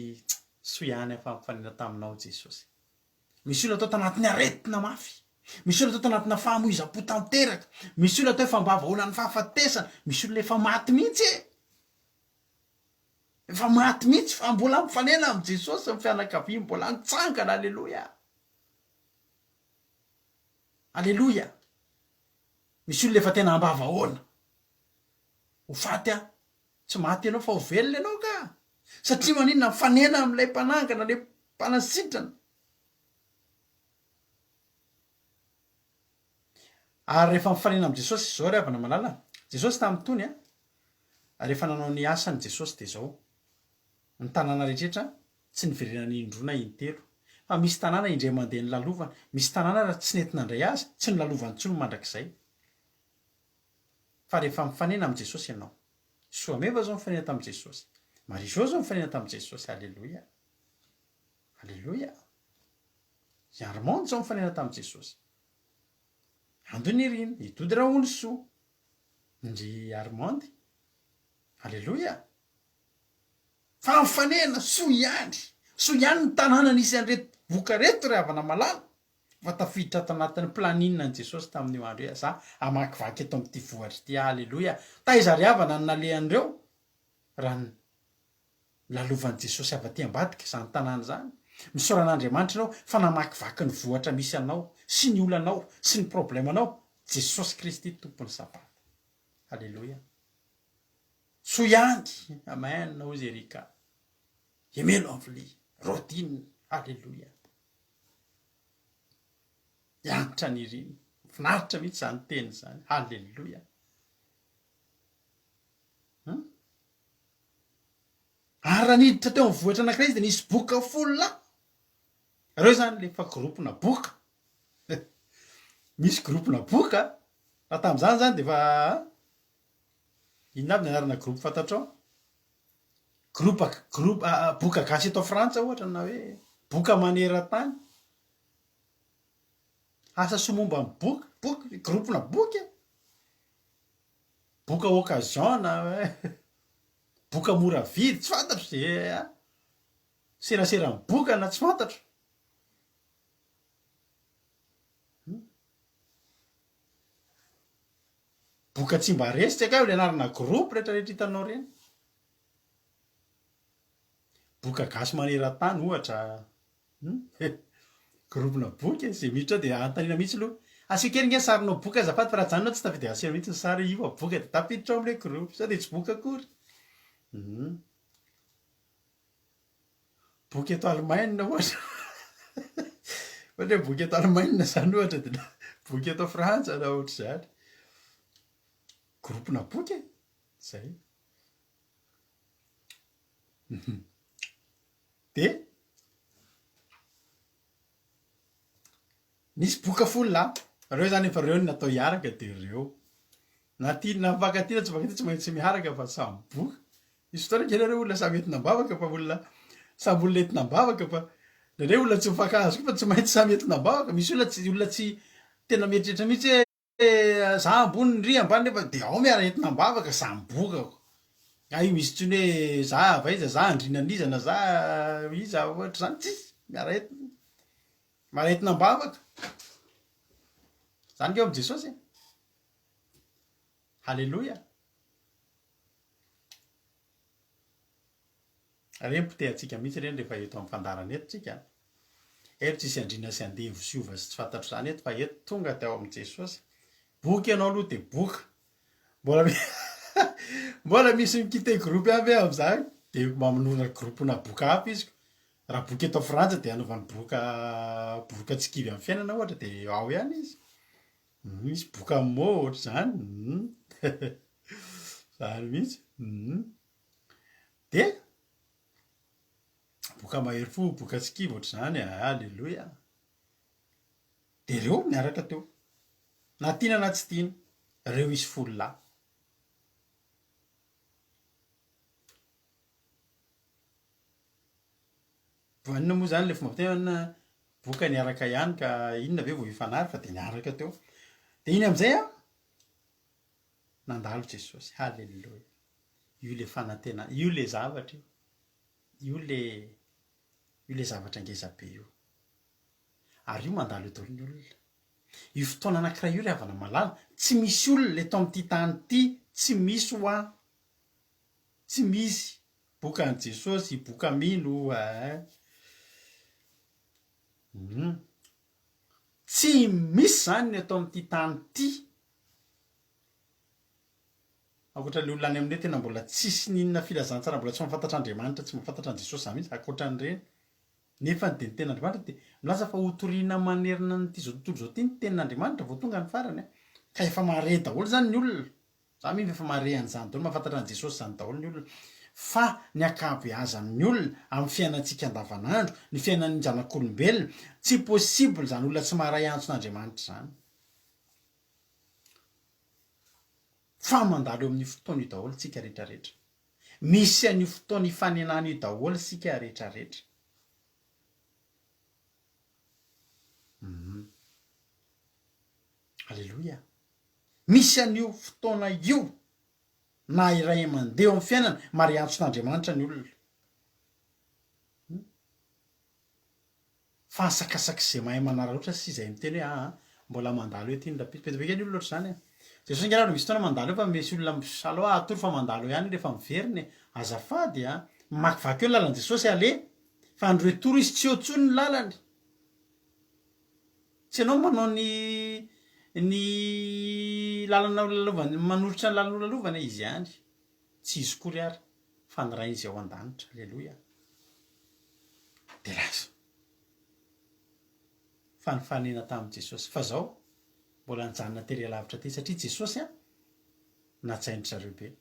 soa ihany aho fa nifanena taminao Jesosy. Misy olona atao tanatin'ny aretina mafy. Misy olona atao tanatina fahamoizam-po tanteraka. Misy olona atao efa mba vahaolan'ny fahafatesana. Misy olona efa maty mihitsy e! Efa maty mihitsy fa mbola mifanena amin'i Jesosy ny fianakaviany, mbola nitsangana, aleloia! Aleloia! Misy olona efa tena ambavahoana. Ho faty aho. Tsy maty ianao fa ho velona ianao ka! Satria maninona? Mifanena amin'ilay mpanangana, ilay mpanasitrana. Ary rehefa mifanena amin'i Jesosy izao ry havana malala, Jesosy tamin'ny tony an, rehefa nanao ny asany Jesosy dia izao, ny tanàna rehetrretra tsy niverenany indroa na intelo, fa misy tanàna indray mandeha nilalovana, misy tanàna raha tsy nety nandray azy, tsy nilalovany intsony mandrakizay. Fa rehefa mifanena amin'i Jesosy ianao. Soameva zao nifanena tamin'i Jesosy. Marie Jo zao nifanena tamin'i Jesosy. Aleloia. Aleloia. I Armand zao nifanena tamin'i Jesosy. Ando Nirina, i Dody Raholisoa, ndry Armand. Aleloia. Fa mifanena, soa ihany. Soa ihany ny tanàna nisy an'ireto boka ireto ry havana malala. Fa tafiditra ato anatin'ny planning an'i Jesosy tamin'io andro io za hamakivaky eto amin'ity vohitra ity. Aleloia! Taiza ry havana no nalehan'ireo? Raha nolalovan'i Jesosy avy aty ambadika izany tanàna izany. Misaora an'Andriamanitra ianao fa namakivaky ny vohitra misy anao sy ny olanao sy ny problemanao Jesosy Kristy Tompon'ny Sabata. Aleloia! Soa ihany! Amen! Hozy Erika. Emelo amin'ny vilia. Rodine. Aleloia! Hiantra ny iriny. Mahafinaritra mihitsy izany teny izany. Haleloia. Hum? Ary raha niditra teo amin'ny vohitra anankiray izy dia nisy boka folo lahy. Ireo izany le efa groupe-na boka. Misy groupe-na boka. Raha tamin'izany izany dia efa inona avy ny anarana groupe fantatrao? Groupe groupe boka gasy eto Frantsa ohatra na hoe boka maneran-tany. Asa soa momba ny boka, boky, groupe-na boky e. Boka occasion na hoe boka mora vidy, tsy fantatro ze seraseran'ny boka na tsy fantatro. Boka tsy mba resy tsy haiko ilay anarana groupe rehetra rehetra hitanao ireny. Boka gasy maneran-tany ohatra. Hum groupe-na boky e, izay miditra ao dia anontaniana mihitsy aloha. Asio kely nge ny sarinao boka azafady fa raha ajanona tsy tafiditra aseho mihitsy ny sary io fa boka dia tafiditra ao amin'ilay groupe sao dia tsy boka akory. Hum. Boky eto Allemagne ohatra ohatra hoe boky eto Allemagne zany ohatra de boky eto Frantsa na ohatr'izany. Groupe-na boky e, zay. De nisy boka folo lahy, reo zany efa reo no natao hiaraka de reo. Na tia na mifankatia na tsy mifankatia tsy maintsy miaraka fa samy boka. Misy fotoana ange nareo olona samy entina am-bavaka fa olona samy olona entina am-bavaka fa indraindray olona tsy mifankahazo koa fa tsy maintsy samy entina am-bavaka. Misy olona tsy olona tsy tena mieritreritra mihitsy hoe za ambony ndry ambany nefa de ao miara entina am-bavaka samy bokako. Hay misy intsony hoe za avy aiza, za andriana an'iza na za iza ohatr'izany, tsisy, miara entina miara entina am-bavaka. Zany nge ao amin'i Jesosy e. Haleloia. Ireny potehantsika mihitsy ireny rehefa eto amin'ny fandaharana eto tsika. Eto tsisy andriana sy andevo sy hova sy tsy fantatro izany eto fa eto tonga dia ao amin'i Jesosy. Boka ianao aloha dia boka. Mbola mbola misy mi-quitter groupe ihany ve amin'izany? Dia mamonorona groupe-na boka hafa izy. Raha boka eto Frantsa dia anaovany boka boka tsy kivy amin'ny fiainana ohatra dia ao ihany izy. Misy boka mot ohatr'izany. Zany mihitsy. Dia boka mahery fo, boka tsy kivy ohatr'izany. Aleloia. Dia ireo niaraka teo. Na tiana na tsy tiana, ireo izy folo lahy. Inona moa zany le fomba fiteny hoe boka niaraka ihany ka inona ve vao hifanary fa de niaraka teo. De iny amizay an, nandalo Jesosy, haleloia. Io le fanantenana, io le zavatra io, io le io le zavatra ngeza be io. Ary io mandalo eo daholo ny olona. Io fotoana anankiray io ry havana malala, tsy misy olona eto amin'ity tany ity, tsy misy hoa, tsy misy boka an'i Jesosy, boka mino eh. Hum. Tsy misy izany ny eto amin'ity tany ity. Ankoatra ilay olona any amin'ireny tena mbola tsisy n'inona filazantsara, mbola tsy mahafantatra Andriamanitra, tsy mahafantatra an'i Jesosy izany mihitsy, ankoatra an'ireny. Nefa ny dia ny tenin'Andriamanitra dia milaza fa hotorina manerana an'ity izao tontolo izao ity ny tenin'Andriamanitra vao tonga ny farany an! Ka efa mahare daholo izany ny olona. Za mino fa efa mahare an'izany daholo, mahafantatra an'i Jesosy izany daholo ny olona. Fa ny ankabeazan'ny olona amin'ny fiainantsika andavanandro, ny fiainan'ny zanak'olombelona, tsy possible izany olona tsy maharay antson'Andriamanitra izany. Fa mandalo eo amin'io fotoana io daholo tsika retraretra. Misy an'io fotoana ifanenana io daholo isika retraretra. Hum. Aleloia. Misy an'io fotoana io na iray mandeha eo amin'ny fiainana, mary antson'Andriamanitra ny olona. Hum. Fa asakasak'izay mahay manararaotra sy izay miteny hoe aa mbola mandalo eo ity ny rahampitso. Be dia be ange ny olona ohatr'izany e. Jesosy ange raha misy fotoana mandalo eo fa misy olona aleo aho hatory fa mandalo eo ihany rehefa miverina e. Azafady a. Mamakivaky eo ny lalan'i Jesosy aleha fa ny retour izy tsy eo intsony ny lalany. Tsy ianao manao ny ny lalana ho lalovana, manolotra ny lalana ho lalovana izy ihany. Tsy izy kory ary fa ny Rainy izay ao an-danitra. Aleloia. Dia lasa. Fa nifanena tamin'i Jesosy. Fa zao, mbola nijanona tery alavitra tety satria Jesosy an, najain-dry zareo be.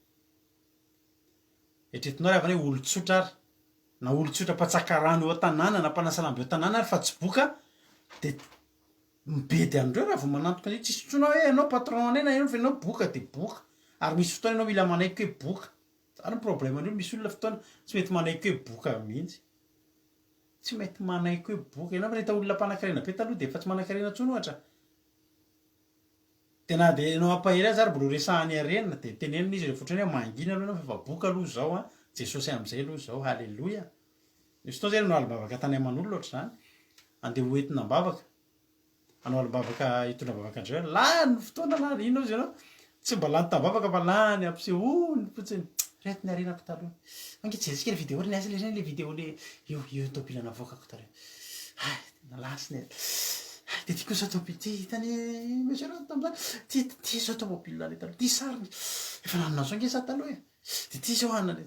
Eritreretinao ry havana hoe olon-tsotra ary, na olon-tsotra mpatsaka rano eo an-tanàna na mpanasa lamba eo an-tanàna ary fa tsy boka, dia mibedy an'ireo raha vao manantona an'io, tsisy intsony hoe ianao patron anay na ianao fa ianao boka dia boka. Ary misy fotoana ianao mila manaiky hoe boka. Zany ny problème an'io, misy olona fotoana tsy mety manaiky hoe boka mihitsy. Tsy mety manaiky hoe boka. Ianao ve nahita olona mpanankarena be taloha dia efa tsy manankarena intsony ohatra? Dia na dia ianao hampahery azy ary mbola ho resahany harena dia tenenina izy rehefa ohatrany hoe mangina aloha ianao fa efa boka aloha izao an, Jesosy amin'izay aloha izao, haleloia. Nisy fotoana zay nanao alim-bavaka tany aman'olona ohatr'izany, andeha ho entina am-bavaka. Hanao alim-bavaka hitondra vavaka an-dry zareo, lany fotoana lany, inona ozy ianao? Tsy mba lany tamin'ny vavaka fa lany ampisehoany fotsiny, reto ny harenako taloha, ange jerentsika le vidéo ry niasa le reny le vidéo le io io tôbila navoakako taloha, hay tena lasa ny hay de ty kosa tôbila ty hitany monsieur rano tamin'izany, ty ty zao tômôbila le taloha, ty sariny, efa nanana an'izao nge za taloha e, de ty zao anana,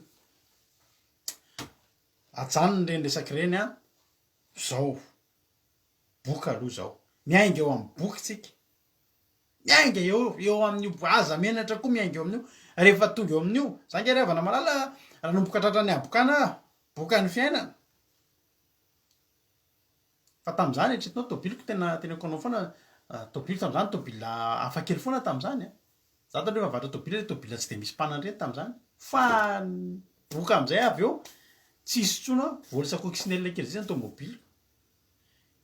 ajanony ireny resaka ireny an, zao. Boka aloha izao. Miainga eo amin'ny boky tsika. Miainga eo, eo amin'io, aza menatra koa miainga eo amin'io. Rehefa tonga eo amin'io, za nge ry havana malala, nanomboka tratran'ny habokana aho, bokan'ny fiainana. Fa tamin'izany, eritreretinao tobiliko tena teneniko anao foana, tobiliko tamin'izany, tobila hafa kely foana tamin'izany an. Za taloha efa vatra tobila, le tobila tsy dia misy mpanana ireny tamin'izany. Fa boka amin'izay avy eo, tsisy intsony aho, vola coccinelle kely zay ny tomobiliko.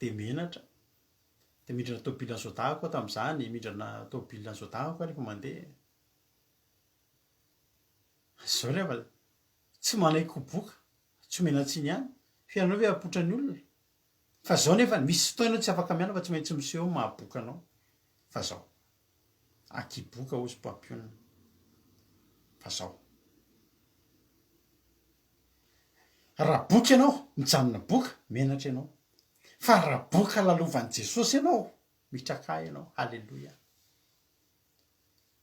Dia menatra. Dia mindrana tôbila an'i Zodahako aho tamin'izany, mindrana tôbila an'i Zodahako aho rehefa mandeha. Izao ry havana, tsy manaiky ho boka, tsy omena tsiny ihany, fa ianao ve hapoitra ny olona? Fa izao nefa, misy fotoana ianao tsy afaka miala fa tsy maintsy miseho ny maha boka anao. Fa izao, akiboka hozy mpampionona. Fa izao. Raha boka ianao, mijanona boka, menatra ianao. Fa raha boka lalovan'i Jesosy ianao, mitraka ianao. Haleloia.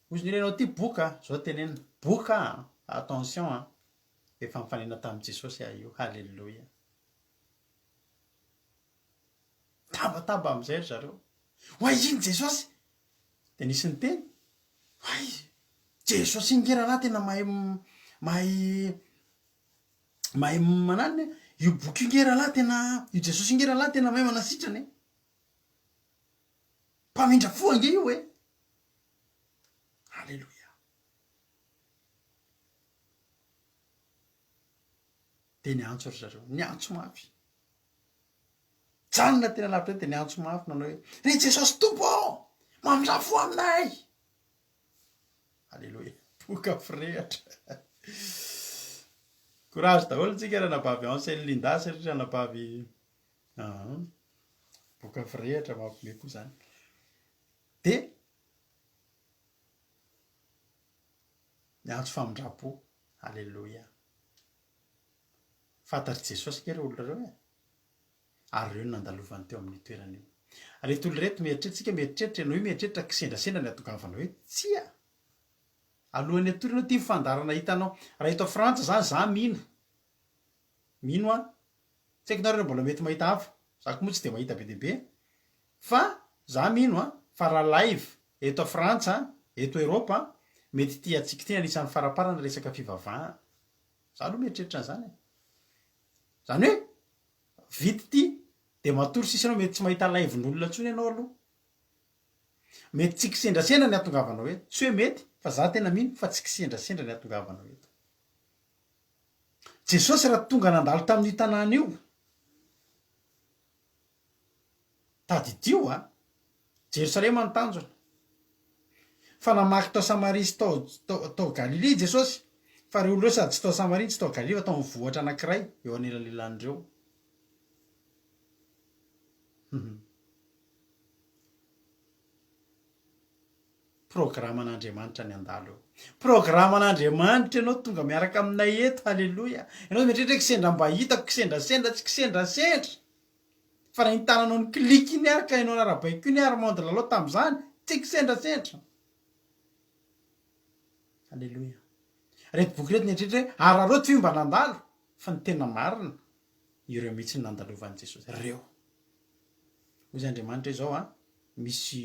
Hozy ny olona ianao ity boka, zao tenenina, boka an, attention an, efa nifanena tamin'i Jesosy aho io. Haleloia. Tabataba amin'izay ry zareo. Hoay iny Jesosy! Dia nisy niteny, hoay Jesosy iny nge rahalahy tena mahay mahay mahay mananona e, io boky io nge rahalahy tena, io Jesosy io nge rahalahy tena mahay manasitrana e. Mpamindra fo ange io e. Aleloia. Dia niantso ry zareo, niantso mafy. Nijanona teny alavitra teny dia niantso mafy nanao hoe, Ry Jesosy Tompo ô! Mamindrà fo aminay! Aleloia. Boka firehatra. Courage daholo tsika ranabavy Ansel Linda sy ry ranabavy Boka firehatra mampime koa zany. Dia niantso famindram-po. Aleloia. Fantatr'i Jesosy ange ireo olona ireo e. Ary ireo no nandalovany teo amin'io toerana io. Ary ireto olona ireto, mieritreritra, tsika mieritreritra, ianao io mieritreritra kisendrasendra ny hatongavanao eto. Tsia! Alohan'ny hatory ianao ity ny fandaharana hitanao. Raha eto Frantsa izany, za mino. Mino aho. Tsy haiko nareo raha mbola mety mahita hafa. Za koa moa tsy dia mahita be dia be. Fa za mino an, fa raha live eto Frantsa, eto Europe, mety ity antsika ity anisan'ny faraparany resaka fivavahana. Za aloha mieritreritra an'izany e. Zany hoe vita ity dia matory sisa ianao, mety tsy mahita live-n'olona intsony ianao aloha. Mety tsy kisendrasendra ny hatongavanao eto. Tsy hoe mety fa za tena mino fa tsy kisendrasendra ny hatongavanao eto. Jesosy raha tonga nandalo tamin'io tanàna io, Tadidio a! Jerosalema no tanjona. Fa namaky tao Samaria sy tao tao Galilia i Jesosy, fa ireo olona ireo sady tsy tao Samaria no tsy tao Galilia fa tao amin'ny vohitra anankiray eo anelanelan'ireo. Programan'Andriamanitra ny handalo eo. Programan'Andriamanitra ianao tonga miaraka aminay eto, haleloia. Ianao mieritreritra hoe kisendra mba hitako, kisendrasendra, tsy kisendrasendra. Fa raha iny tananao ni-click iny ary ka ianao narabaiko iny Armand Lalao tamin'izany, tsy kisendrasendra. Aleloia. Ireto boky ireto nieritreritra hoe araraoty ve mba nandalo? Fa ny tena marina, ireo mihitsy no nandalovan'i Jesosy. Ireo. Hoy izy Andriamanitra hoe izao an, misy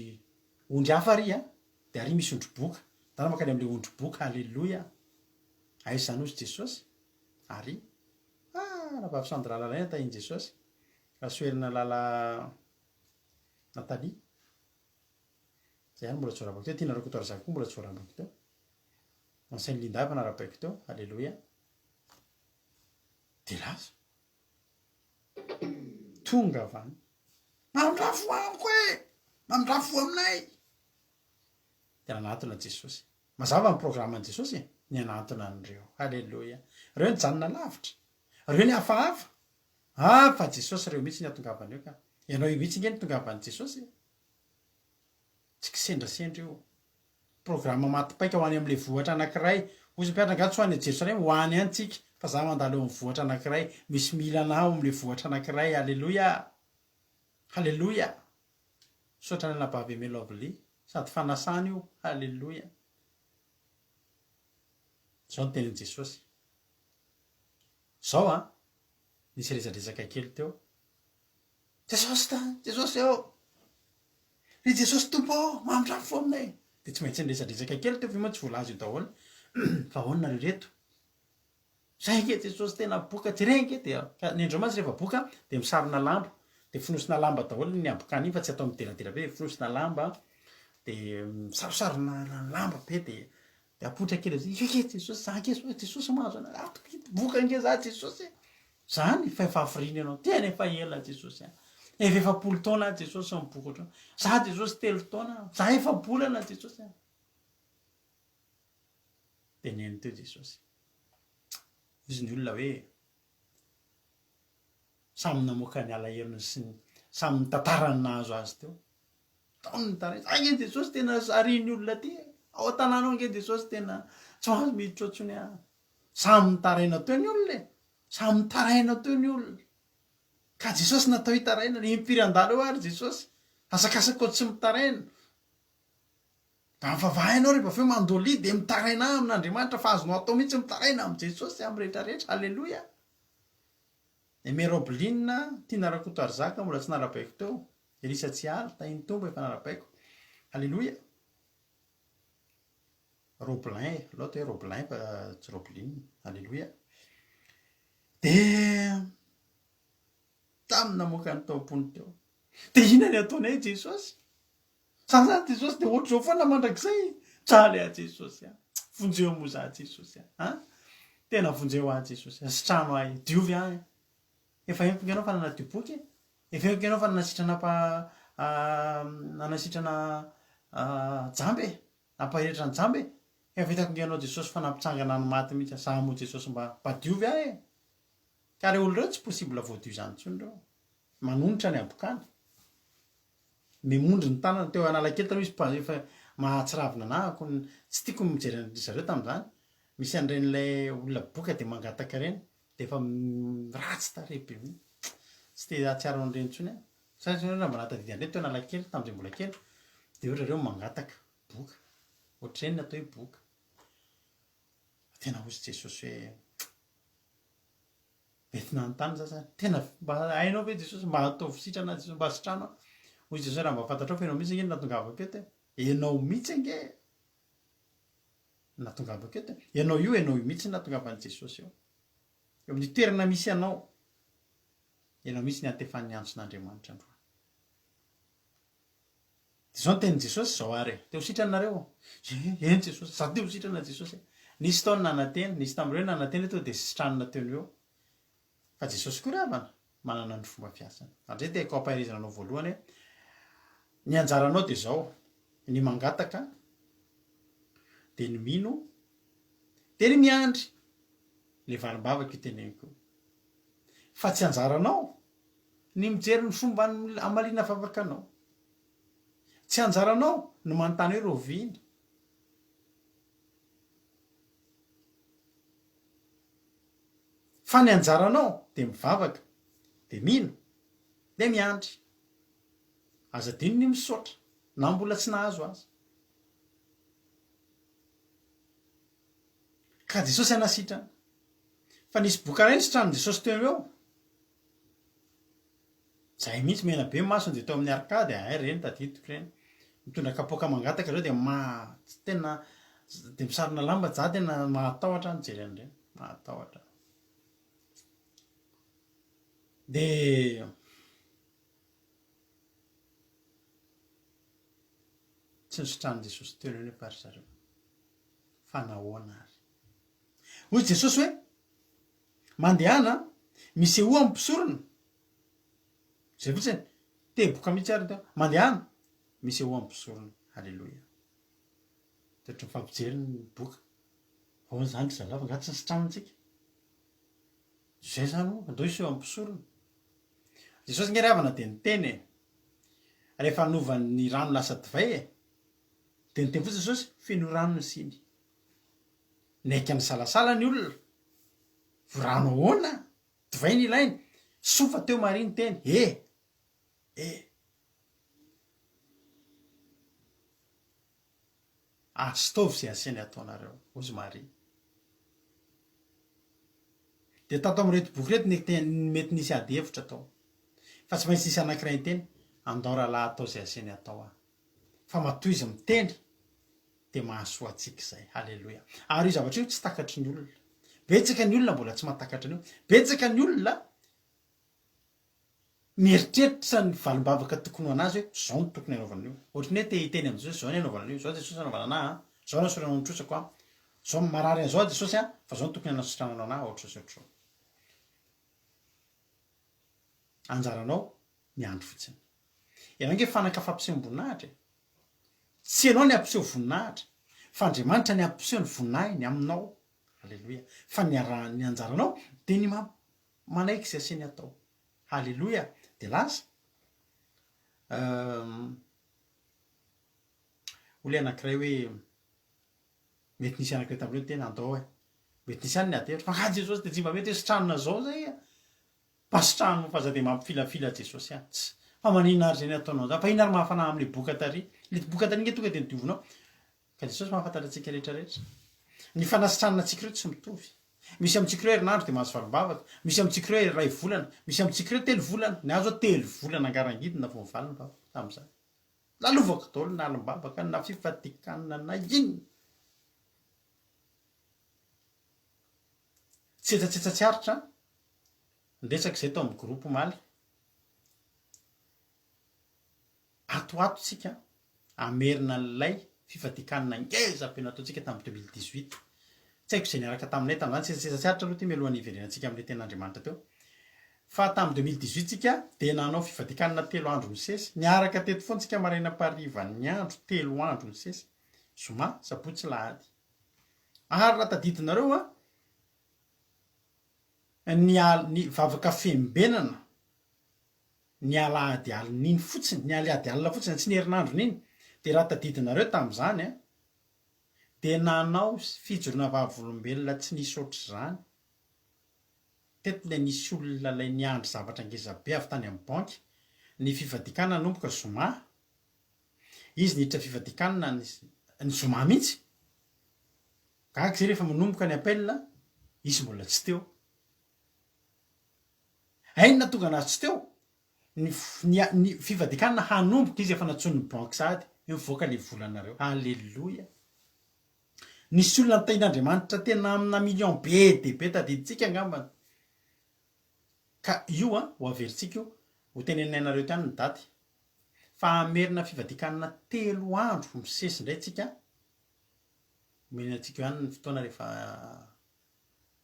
ondry hafa ary an, dia ary misy ondry boka. Ndana mankany amin'ilay ondry boka, aleloia. Aiza izany hozy Jesosy? Ary. Ah, Rahavavy Sandra Lalaina tahin'i Jesosy. Rasoherina Lala Nathalie. Zay ihany mbola tsy voarabaiko teo. Tiana Rakotoarizaka koa mbola tsy voarabaiko teo. Enseigne Linda efa narabaiko teo. Alléluia. Dia lasa. Tonga avy any. Mamindrafo amiko e! Mamindrafo aminay! Dia nanatona Jesosy. Mazava ny programan'i Jesosy e! Ny hanantona an'ireo. Haleloia! Ireo nijanona lavitra. Ireo nihafahafa. Ah, fa Jesosy ireo mihitsy ny hatongavany eo ka. Ianao io mihitsy ange no tongavan'i Jesosy e! Tsy kisendrasendra io. Programa maty paika ho any amin'ilay vohitra anankiray. Hoy izy mpianatra, angaha tsy ho any Jerosalema? Ho any ihany tsika, fa za mandalo eo amin'ny vohitra anankiray. Misy mila anah ao amin'ilay vohitra anankiray. Haleloia! Haleloia! Misaotra ny anabavy Aimé Lovely. Sady fanasana io. Haleloia. Izao ny tenin'i Jesosy. Izao an, nisy resadresaka kely teo. Jesosy ta, Jesosy ô! Ry Jesosy Tompo ô, mamindrafo fo aminay. Dia tsy maintsy niresadresaka kely teo fa io moa tsy voalaza eo daholo. Fa ahoana nareo reto? Zay ange Jesosy tena boka, jereo ange dia, ka ny andreo mantsy rehefa boka dia misarona lamba, dia fonosina lamba daholo ny habokana iny fa tsy atao mideradera be, fonosina lamba dia misarosarona lamba be dia dia apoitra kely amizay, io ange Jesosy, za ange zao Jesosy mahazo anah, ato boka ange za Jesosy e, zany fa efa hafiriana ianao, tena efa ela Jesosy a, efa 40 taona aho Jesosy miboka ohatran'izao, za Jesosy telo taona, za efa-bolana Jesosy a. Teneno teo Jesosy. Hozy ny olona hoe, samy namoaka ny alahelony sy ny, samy nitantara ny nahazo azy teo. Tao ny nitaraina, za ange Jesosy tena sarihin'ny olona aty e, ao an-tanàna ao ange Jesosy tena tsy mahazo miditra ao intsony aho. Samy nitaraina teo ny olona e, samy nitaraina teo ny olona. Ka Jesosy natao hitaraina, impiry handalo eo ary Jesosy, asakasaka ao tsy mitaraina. Raha mivavaha ianao rehefa avy eo mandolia dia mitaraina amin'Andriamanitra fa azonao atao mihitsy mitaraina amin'i Jesosy amin'ny rehetra rehetra. Aleloia. Aimé Robeline, Tiana Rakotoarizaka mbola tsy narabaiko teo. Elisa Tsialy, Tahin'ny Tompo efa narabaiko. Aleloia. Roblin, aleo atao hoe Roblin fa tsy Robeline. Aleloia. Dia samy namoaka ny tao am-pony teo. Dia inona ny ataonay Jesosy? Za zany Jesosy de ohatr'izao foana mandrakizay e! Jaly aho Jesosy a! Vonjeo moa za Jesosy a! An! Tena vonjeo aho Jesosy a! Sitrano ahy e! Diovy aho e! Efa henoko nge anao fa nanadio boky e! Efa henoko ianao fa nanasitrana mpa nanasitrana jamba e! Nampaheritra ny jamba e! Efa hitako nge ianao Jesosy fa nampitsangana ny maty mihitsy za moa Jesosy mba mba diovy aho e! Ka reo olona reo tsy possible voadio izany intsony reo. Manonitra ny habokany. Memondry ny tanana. Teo Analakely taloha izy mpa efa mahatsiravina anah ko tsy tiako ny mijery an-dry zareo tamin'izany. Misy an'ireny ilay olona boka dia mangataka ireny dia efa ratsy tarehy be mihitsy. Tsy te hahatsiaro an'ireny intsony aho. Sa ianareo raha mba nahatadidy an'ireny teo Analakely tamin'izay mbola kely dia eo ry zareo mangataka boka. Ohatr'ireny ny atao hoe boka. Fa tena hozy Jesosy hoe mety nanontany za zany, tena mba hainao ve Jesosy, mba ataovy sitrana Jesosy, mba sitrano aho. Hoy Jesosy raha mba fantatrao fa ianao mihitsy ange no nahatongavako eto e. Ianao mihitsy ange no nahatongavako eto e. Ianao io, ianao io mihitsy no nahatongavan'i Jesosy eo. Eo amin'ny toerana misy anao, ianao mihitsy no iantefan'ny antson'Andriamanitra androany. Dia izao ny tenin'i Jesosy, Izao àry e, te ho sitrana nareo? Ie, eny Jesosy, za te ho sitrana Jesosy e. Nisy tao ny nanantena, nisy tamin'ireo nanantena tonga dia sitranina teo no eo. Fa Jesosy koa ry havana, manana ny fomba fiasany. Ary izay tiako hampaherezana anao voalohany hoe, ny anjaranao dia izao, ny mangataka, dia ny mino, dia ny miandry. Ilay valim-bavaka io teneniko io. Fa tsy anjaranao ny mijery ny fomba hamaliana vavaka anao. Tsy anjaranao ny manontany hoe rahoviana. Fa ny anjaranao dia mivavaka, dia mino, dia miandry. Aza adino ny misaotra na mbola tsy nahazo aza. Ka Jesosy hanasitrana. Fa nisy boka iray nositranin'i Jesosy teo eo. Zay mihitsy mena be ny masony dia teo amin'ny arcade hay reny tadidiko reny. Mitondra kapoaka mangataka zareo dia ma tsy tena dia misarona lamba za tena mahatahotra aho mijery an'ireny. Mahatahotra. Dia tsy nositranin'i Jesosy teo anefa ry zareo. Fa nahoana ary? Hoy Jesosy hoe, Mandehana, misehoa amin'ny mpisorona. Izay fotsiny. Teboka mihitsy ary teo. Mandehana, misehoa amin'ny mpisorona. Haleloia. Ohatry ny mifampijery ny boka. Ahoana izany ry zalahy fa angaha tsy nisitranina tsika? Izay izany hono, andao hiseho amin'ny mpisorona. Jesosy nge ry havana dia niteny e. Rehefa hanova ny rano lasa divay e. Dia niteny fotsiny Jesosy, feno rano ny siny. Naika nisalasala ny olona. Rano ahoana? Divay no ilainy. Soa fa teo Maria niteny, E! E! Astaovy izay asiany ataonareo, hozy Maria. Dia tato amin'ireto boky ireto ny mety nisy ady hevitra tao. Fa tsy maintsy nisy anankiray niteny, andao rahalahy atao izay asiany atao aho. Fa matoa izy miteny dia mahasoa antsika izay. Haleloia. Ary io zavatra io tsy takatry ny olona. Betsaka ny olona mbola tsy mahatakatra an'io. Betsaka ny olona mieritreritra ny valim-bavaka tokony ho an'azy hoe izao no tokony hanaovana an'io. Ohatry ny hoe te hiteny amin'i Jesosy, izao ny hanaovana an'io, izao Jesosy hanaovana an'ahy an, izao no anasoranao ny trosako an, izao marary an'izao aho Jesosy an, fa izao no tokony hanasitrananao an'ahy, ohatr'izao sy ohatr'izao. Anjaranao miandry fotsiny. Ianao ange fanaka fampisehoam-boninahitra e! Tsy ianao ny hampiseho voninahitra, fa Andriamanitra ny hampiseho ny voninahiny aminao. Aleloia. Fa ny ara, ny anjaranao dia ny ma, manaiky izay asiany atao. Haleloia. Dia lasa. Euh, hoy ilay anankiray hoe, mety nisy anankiray tamin'ireo niteny, andao e. Mety nisy ihany ny ady hevitra, fa angaha Jesosy dia tsy mba mety hoe sitranina izao izay e? Mba sitrano fa aza dia mampifilafila Jesosy a! Tss! Fa maninona ary izay ny ataonao zany? Fa inona ary mahafanahy amin'ilay boka tary? Ilay boka tary ange tonga dia nodiovinao. Ka Jesosy mahafantatra antsika rehetra rehetra. Ny fanasitranana antsika ireo tsy mitovy. Misy amintsika ireo herinandro dia mahazo valim-bavaka, misy amintsika ireo iray volana, misy amintsika ireo telo volana. Ny ahy zao telo volana angarangidina vao mivaly ny vavaka tamin'izany. Lalovako daholo na alim-bavaka na fifadikanina na inona. Tsetsatsetsa tsy aritra an! Niresaka izay tao amin'ny groupe omaly. Ato ho ato tsika hamerina an'ilay fifadikanina ngeza be nataontsika tamin'ny 2018. Tsy haiko izay niaraka taminay tamin'izany, tsetsatsetsa tsy aritra aloha ity mialohan'ny hiverenantsika amin'ilay tenin'Andriamanitra teo. Fa tamin'ny 2018 tsika dia nanao fifadian-kanina telo andro nisesy. Niaraka teto foana tsika maraina am-parivan'ny andro, telo andro nisesy. Zoma, sabotsy, lahady. Ary raha tadidinareo an, ny al- ny vavaka fiambenana ny alahady alin'iny fotsiny, ny alihady alina fotsiny, tsy ny herinandron'iny, dia raha tadidinareo tamin'izany an, dia nanao fijoroana vavolombelona tsy nisy ohatr'izany. Teto ilay nisy olona ilay niandry zavatra ngeza be avy tany amin'ny banky, ny fivadikana nanomboka zoma, izy niditra fivadikana ny zoma mihitsy, gaga zay rehefa manomboka ny appel, izy mbola tsy teo. Hay ny nahatonga anazy tsy teo, ny ny ny fivadikana hanomboka izy efa nantsoin'ny banky sahady hoe mivoaka le volanareo. Alléluia. Nisy olona nitahian'Andriamanitra tena amina million be dia be tadidintsika angambany. Ka io an, ho averintsika io, ho teneninay anareo eto ihany ny daty. Fa hamerina fivadikanana telo andro misesy indray tsika, omena antsika eo ihany ny fotoana rehefa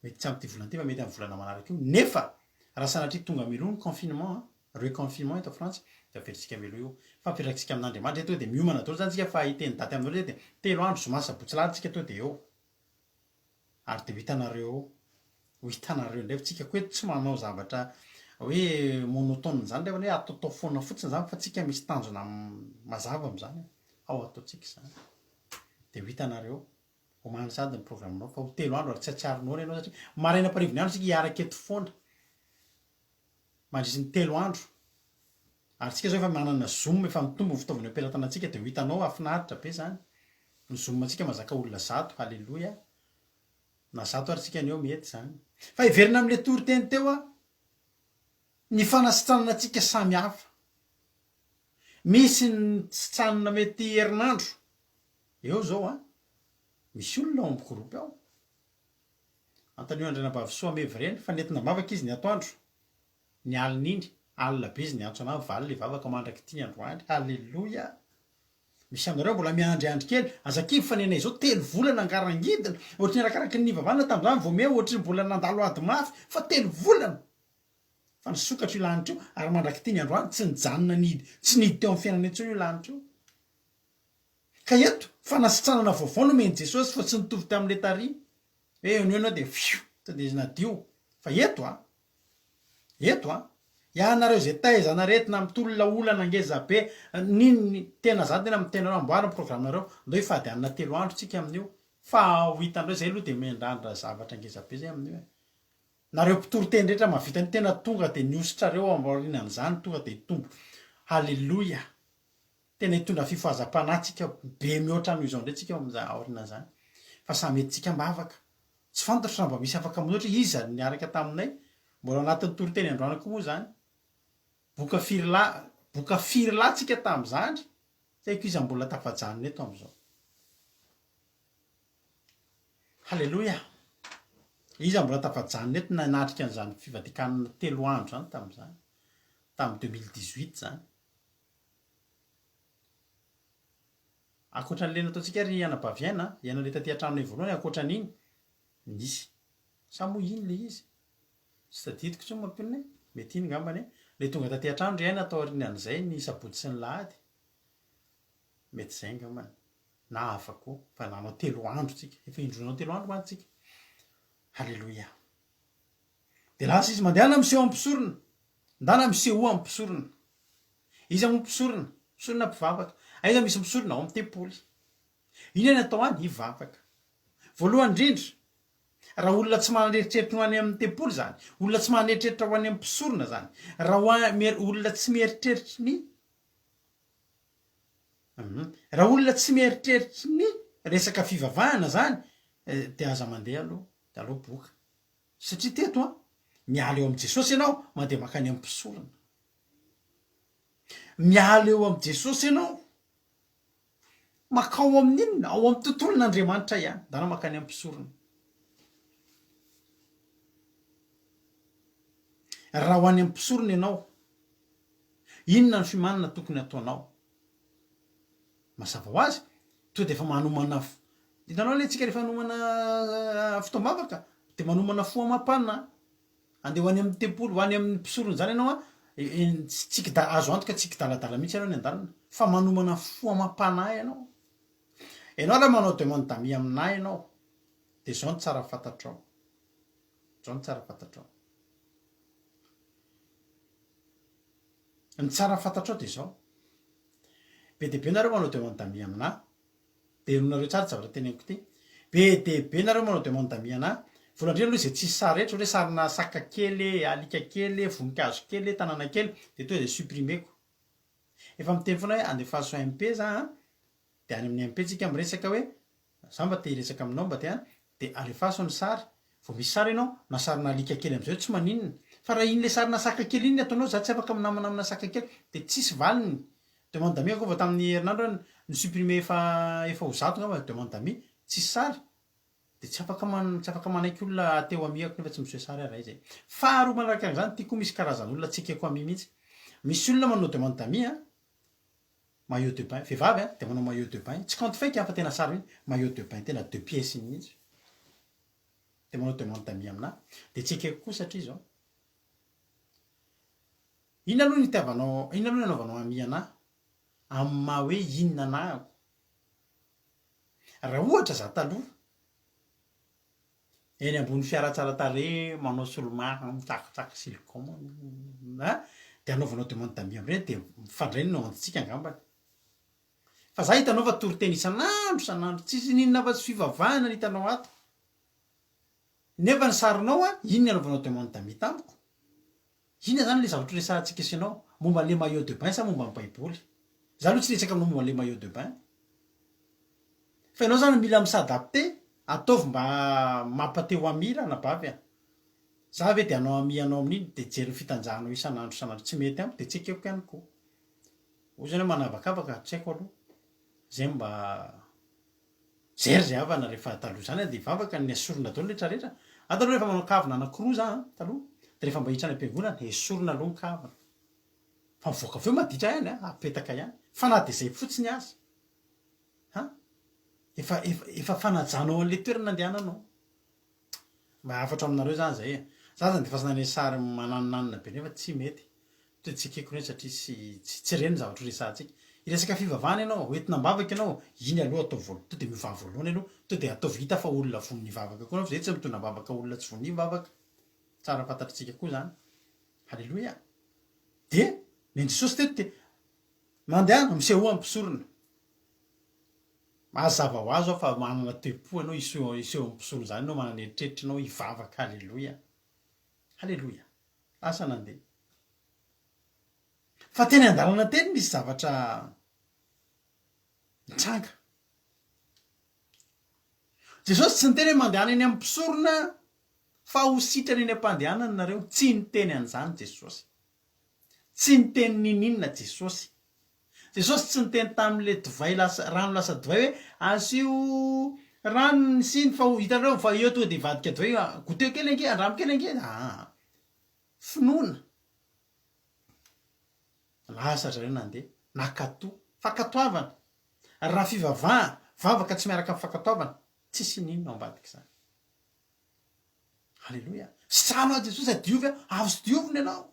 Mety tsy amin'ity volana ity fa mety amin'ny volana manaraka io. Nefa raha sanatria tonga mialoha ny confinement an, reconfinement eto Frantsa, dia averintsika mialoha io. Fa apetrakintsika amin'Andriamanitra eto hoe dia miomana daholo izany tsika fa hiteny daty aminareo zay dia telo andro, zoma, sabotsy, lahady tsika tonga dia eo. Ary dia ho hitanareo eo. Ho hitanareo indray fa tsika koa eto tsy manao zavatra hoe monotone izany rehefa hoe ataotao foana fotsiny izany fa tsika misy tanjona mazava amin'izany ao ataontsika izany. Dia ho hitanareo. Omano sahady ny programme-nao fa ho telo andro ary tsy hahatsiaro noana ianao satria maraina am-parivony andro isika hiaraka eto foana mandritry ny telo andro. Ary tsika zao efa manana zoom efa mitombo ny fitaovana eo am-pelatanantsika dia ho hitanao hahafinaritra be zany. Ny zoom antsika mahazaka olona zato, haleloia. Na zato ary tsika ny eo mety zany. Fa hiverina amin'ilay toriteny teo aho, ny fanasitranana antsika samy hafa. Misy ny sitranina mety herinandro, Eo zao an! Misy olona ao am groupe ao. Antanio Andrianabavy Soameva ireny fa nentina am-bavaka izy ny atoandro, ny alina iny, alina be izy niantso anah mivaly le vavaka mandrak'ity ny androany. Haleloia! Misy aminareo mbola miandriandry kely, aza kivy fa nenay zao telo volana ngarangidina, ohatry ny arakaraky ny nivavahana tamin'izany vao miha ohatry ny mbola nandalo ady mafy fa telo volana! Fa nisokatra io lanitra io ary mandrak'ity ny androany tsy nijanona nihidy tsy nihidy teo amin'ny fiainana intsony io lanitra io. Ka eto, fanasitranana vaovao no omen'i Jesosy fa tsy nitovy tamin'ilay tary hoe eo no eo ianao dia fioo, tonga dia nadio. Fa eto an, eto an, ianareo izay taizana aretina mitolona olana ngeza be, n'inona, tena za tena miteny anareo, amboary ny programme-nareo, ndao hifady hanina telo andro tsika amin'io, fa ho hitanareo, zay aloha dia miandrandra zavatra ngeza be zay amin'io e. Nareo mpitory teny rehetra mahavita an'io, tena tonga dia ny hositrareo ao aorianan'izany tonga dia hitombo. Haleloia. Tena hitondra fifohazam-panahy tsika be mihoatra noho izao indray tsika ao amin'izany aorianan'izany. Fa samy entintsika am-bavaka. Tsy fantatro raha mba misy afaka manoatra hoe iza no niaraka taminay. Mbola ao anatin'ny toriteny androany koa moa izany. Boka firy lahy, boka firy lahy tsika tamin'izany. Tsy haiko iza mbola tafajanona eto amin'izao. Haleloia! Iza mbola tafajanona eto nanatrika an'izany fivadikanana telo andro izany tamin'izany. Tamin'ny 2018 izany. Ankoatra an'ilay nataontsika ry anabavy Aina a, ianareo taty an-tranonay voalohany ankoatra an'iny, nisy. Sa moa iny ilay izy? Tsy tadidiko intsony mampionona e! Mety iny angambany e! Ilay tonga taty an-trano ry Aina taorian'izay ny sabotsy sy ny lahady. Mety izay angambany. Na hafa koa. Fa nanao telo andro tsika. Efa indroa nanao telo andro mantsy tsika. Haleloia. Dia lasa izy, mandehana miseho amin'ny mpisorona. Ndana misehoa amin'ny mpisorona. Iza moa mpisorona? Mpisorona mpivavaka. Aiza misy mpisorona? Ao amin'ny tempoly. Inona ny atao any? Hivavaka. Voalohany indrindra, raha olona tsy manana eritreritra ho any amin'ny tempoly izany, olona tsy manana eritreritra ho any amin'ny mpisorona izany, raha ho olona tsy mieritreritra ny Raha olona tsy mieritreritra ny resaka fivavahana izany, dia aza mandeha aloha, dia aleo boka. Satria teto an, miala eo amin'i Jesosy ianao, mandeha mankany amin'ny mpisorona. Miala eo amin'i Jesosy ianao, makao amin'inona? Ao amin'ny tontolon'Andriamanitra ihany. Ndana mankany amin'ny mpisorona. Raha ho any amin'ny mpisorona ianao, inona ny fiomanana tokony hataonao? Mazava ho azy, tonga dia efa manomana, hitanao anie tsika rehefa hanomana fotoam-bavaka dia manomana fo amam-panahy. Andeha ho any amin'ny tempoly, ho any amin'ny mpisorona izany ianao an, tsy kida, azo antoka tsy kidaladala mihitsy ianao any an-danina, fa manomana fo amam-panahy ianao. Ianao raha manao demande d'amis aminà ianao, dia izao no tsara fantatrao, izao no tsara fantatrao. Ny tsara fantatrao dia izao, be dia be nareo manao demande d'amis aminà, Dia henoinareo tsara ity zavatra teneniko ity. Be dia be nareo manao demande d'amis anah. Voalohany indrindra aloha izay tsisy sary rehetra, ohatra hoe sarina saka kely e, alika kely e, voninkazo kely e, tanàna kely, dia tonga dia supprimer-ko. Efa miteny foana hoe andefaso MP za an, dia any amin'ny MP tsika miresaka hoe za mba te hiresaka aminao mba te an, dia alefaso ny sary, vao misy sary ianao, na sarina alika kely amin'izay tsy maninona. Fa raha iny le sarina saka kely iny ny ataonao, za tsy afaka minamana amina saka kely, dia tsisy valiny. Demande d'amis akoa vao tamin'ny herinandro aho ni-supprimer efa efa ho zato angamba demande d'amis, tsisy sary, dia tsy afaka man tsy afaka manaiky olona te ho ami ako nefa tsy miseho sary aho raha izay. Faharoa manaraka an'izany, ity koa misy karazan'olona tsy ekeko ami mihitsy. Misy olona manao demande d'amis an, maillot de bain, vehivavy an, dia manao maillot de bain, tsy compte fake an fa tena sary mihitsy, maillot de bain tena deux pièces iny mihitsy, dia manao demande d'amis aminà, dia tsy ekeko koa satria izao. Inona aloha no itiavanao, inona aloha no anaovanao ami anà amin'ny maha hoe inona anà ako? Raha ohatra za taloha, eny ambony fiara tsara tarehy, manao solomaso, mitsakitsaky silicone, an, dia anaovanao demande d'amis amin'ireny dia mifandray ny antsika angambany. Fa za hitanao fa toriteny isan'andro isan'andro, tsisy n'inona afa-tsy fivavahana no hitanao ato. Nefa ny sarinao an, inona no anaovanao demande d'amis tamiko? Inona zany le zavatra resahantsika sy ianao? Momba an'le maillot de bain sa momba ny baiboly? Za aloha tsy hiresaka aminao momba an'le maillot de bain. Fa ianao zany mila mi-s'adapter, ataovy mba mampa-te ho ami ranabavy a. Za ve de hanao ami anao amin'iny de hijery ny fitanjahanao isan'andro isan'andro tsy mety amiko de tsy ekeko ihany koa. Hoy zany hoe manavakavaka, tsy haiko aloha. Zay mba. Zay ry havana rehefa taloha zany an de hivavaka ny esorina daholo rehetra rehetra, ato aloha rehefa manao kavina anakiroa za an taloha de rehefa mba hiditra any am-piangonana esorina aloha ny kavina fa mivoaka avy eo maditra ihany an apetaka ihany fa na de zay fotsiny aza an efa efa efa fanajanao an'le toerana andehananao. Mba hafatro aminareo zany zay e. Za aza andefasana an'le sary mananonanona be nefa tsy mety. Toa tsy ekeko ireny satria tsy tsy ireny ny zavatra horesahantsika. Hiresaka fivavahana ianao, ho entina am-bavaka ianao, iny aloha ataovy voalohany, to dia miovà voalohany aloha, to dia ataovy hita fa olona vonona hivavaka koa ianao fa zay tsy mitondra am-bavaka olona tsy vonona hivavaka. Tsara fantatritsika koa zany. Haleloia. Dia nen'i Jesosy teto dia mandehana misehoa amin'ny mpisorona. Mazava ho azy aho fa manana toe-po ianao hiseho hiseho amin'ny mpisorona izany ianao manana eritreritra ianao hivavaka haleloia haleloia lasa nandeha fa teny an-dalana teny nisy zavatra nitranga Jesosy tsy niteny hoe mandehana eny amin'ny mpisorona fa ho sitrana eny am-pandehanana nareo tsy niteny an'izany Jesosy tsy niteny niniana Jesosy Jesosy tsy niteny tamin'ilay divay lasa rano lasa divay hoe asio rano ny siny fa ho hitanareo fa eo tonga dia hivadika divay io, goûteo kely ange, andramo kely ange, aa. Finoana. Lasa ry zareo nandeha, nankatò. Fankatoavana. Ary raha fivavahana, vavaka tsy miaraka amin'ny fankatoavana, tsisy n'inona ao ambadik'izany. Aleloia. Sitrano aho Jesosy, diovy aho, azo diovina ianao.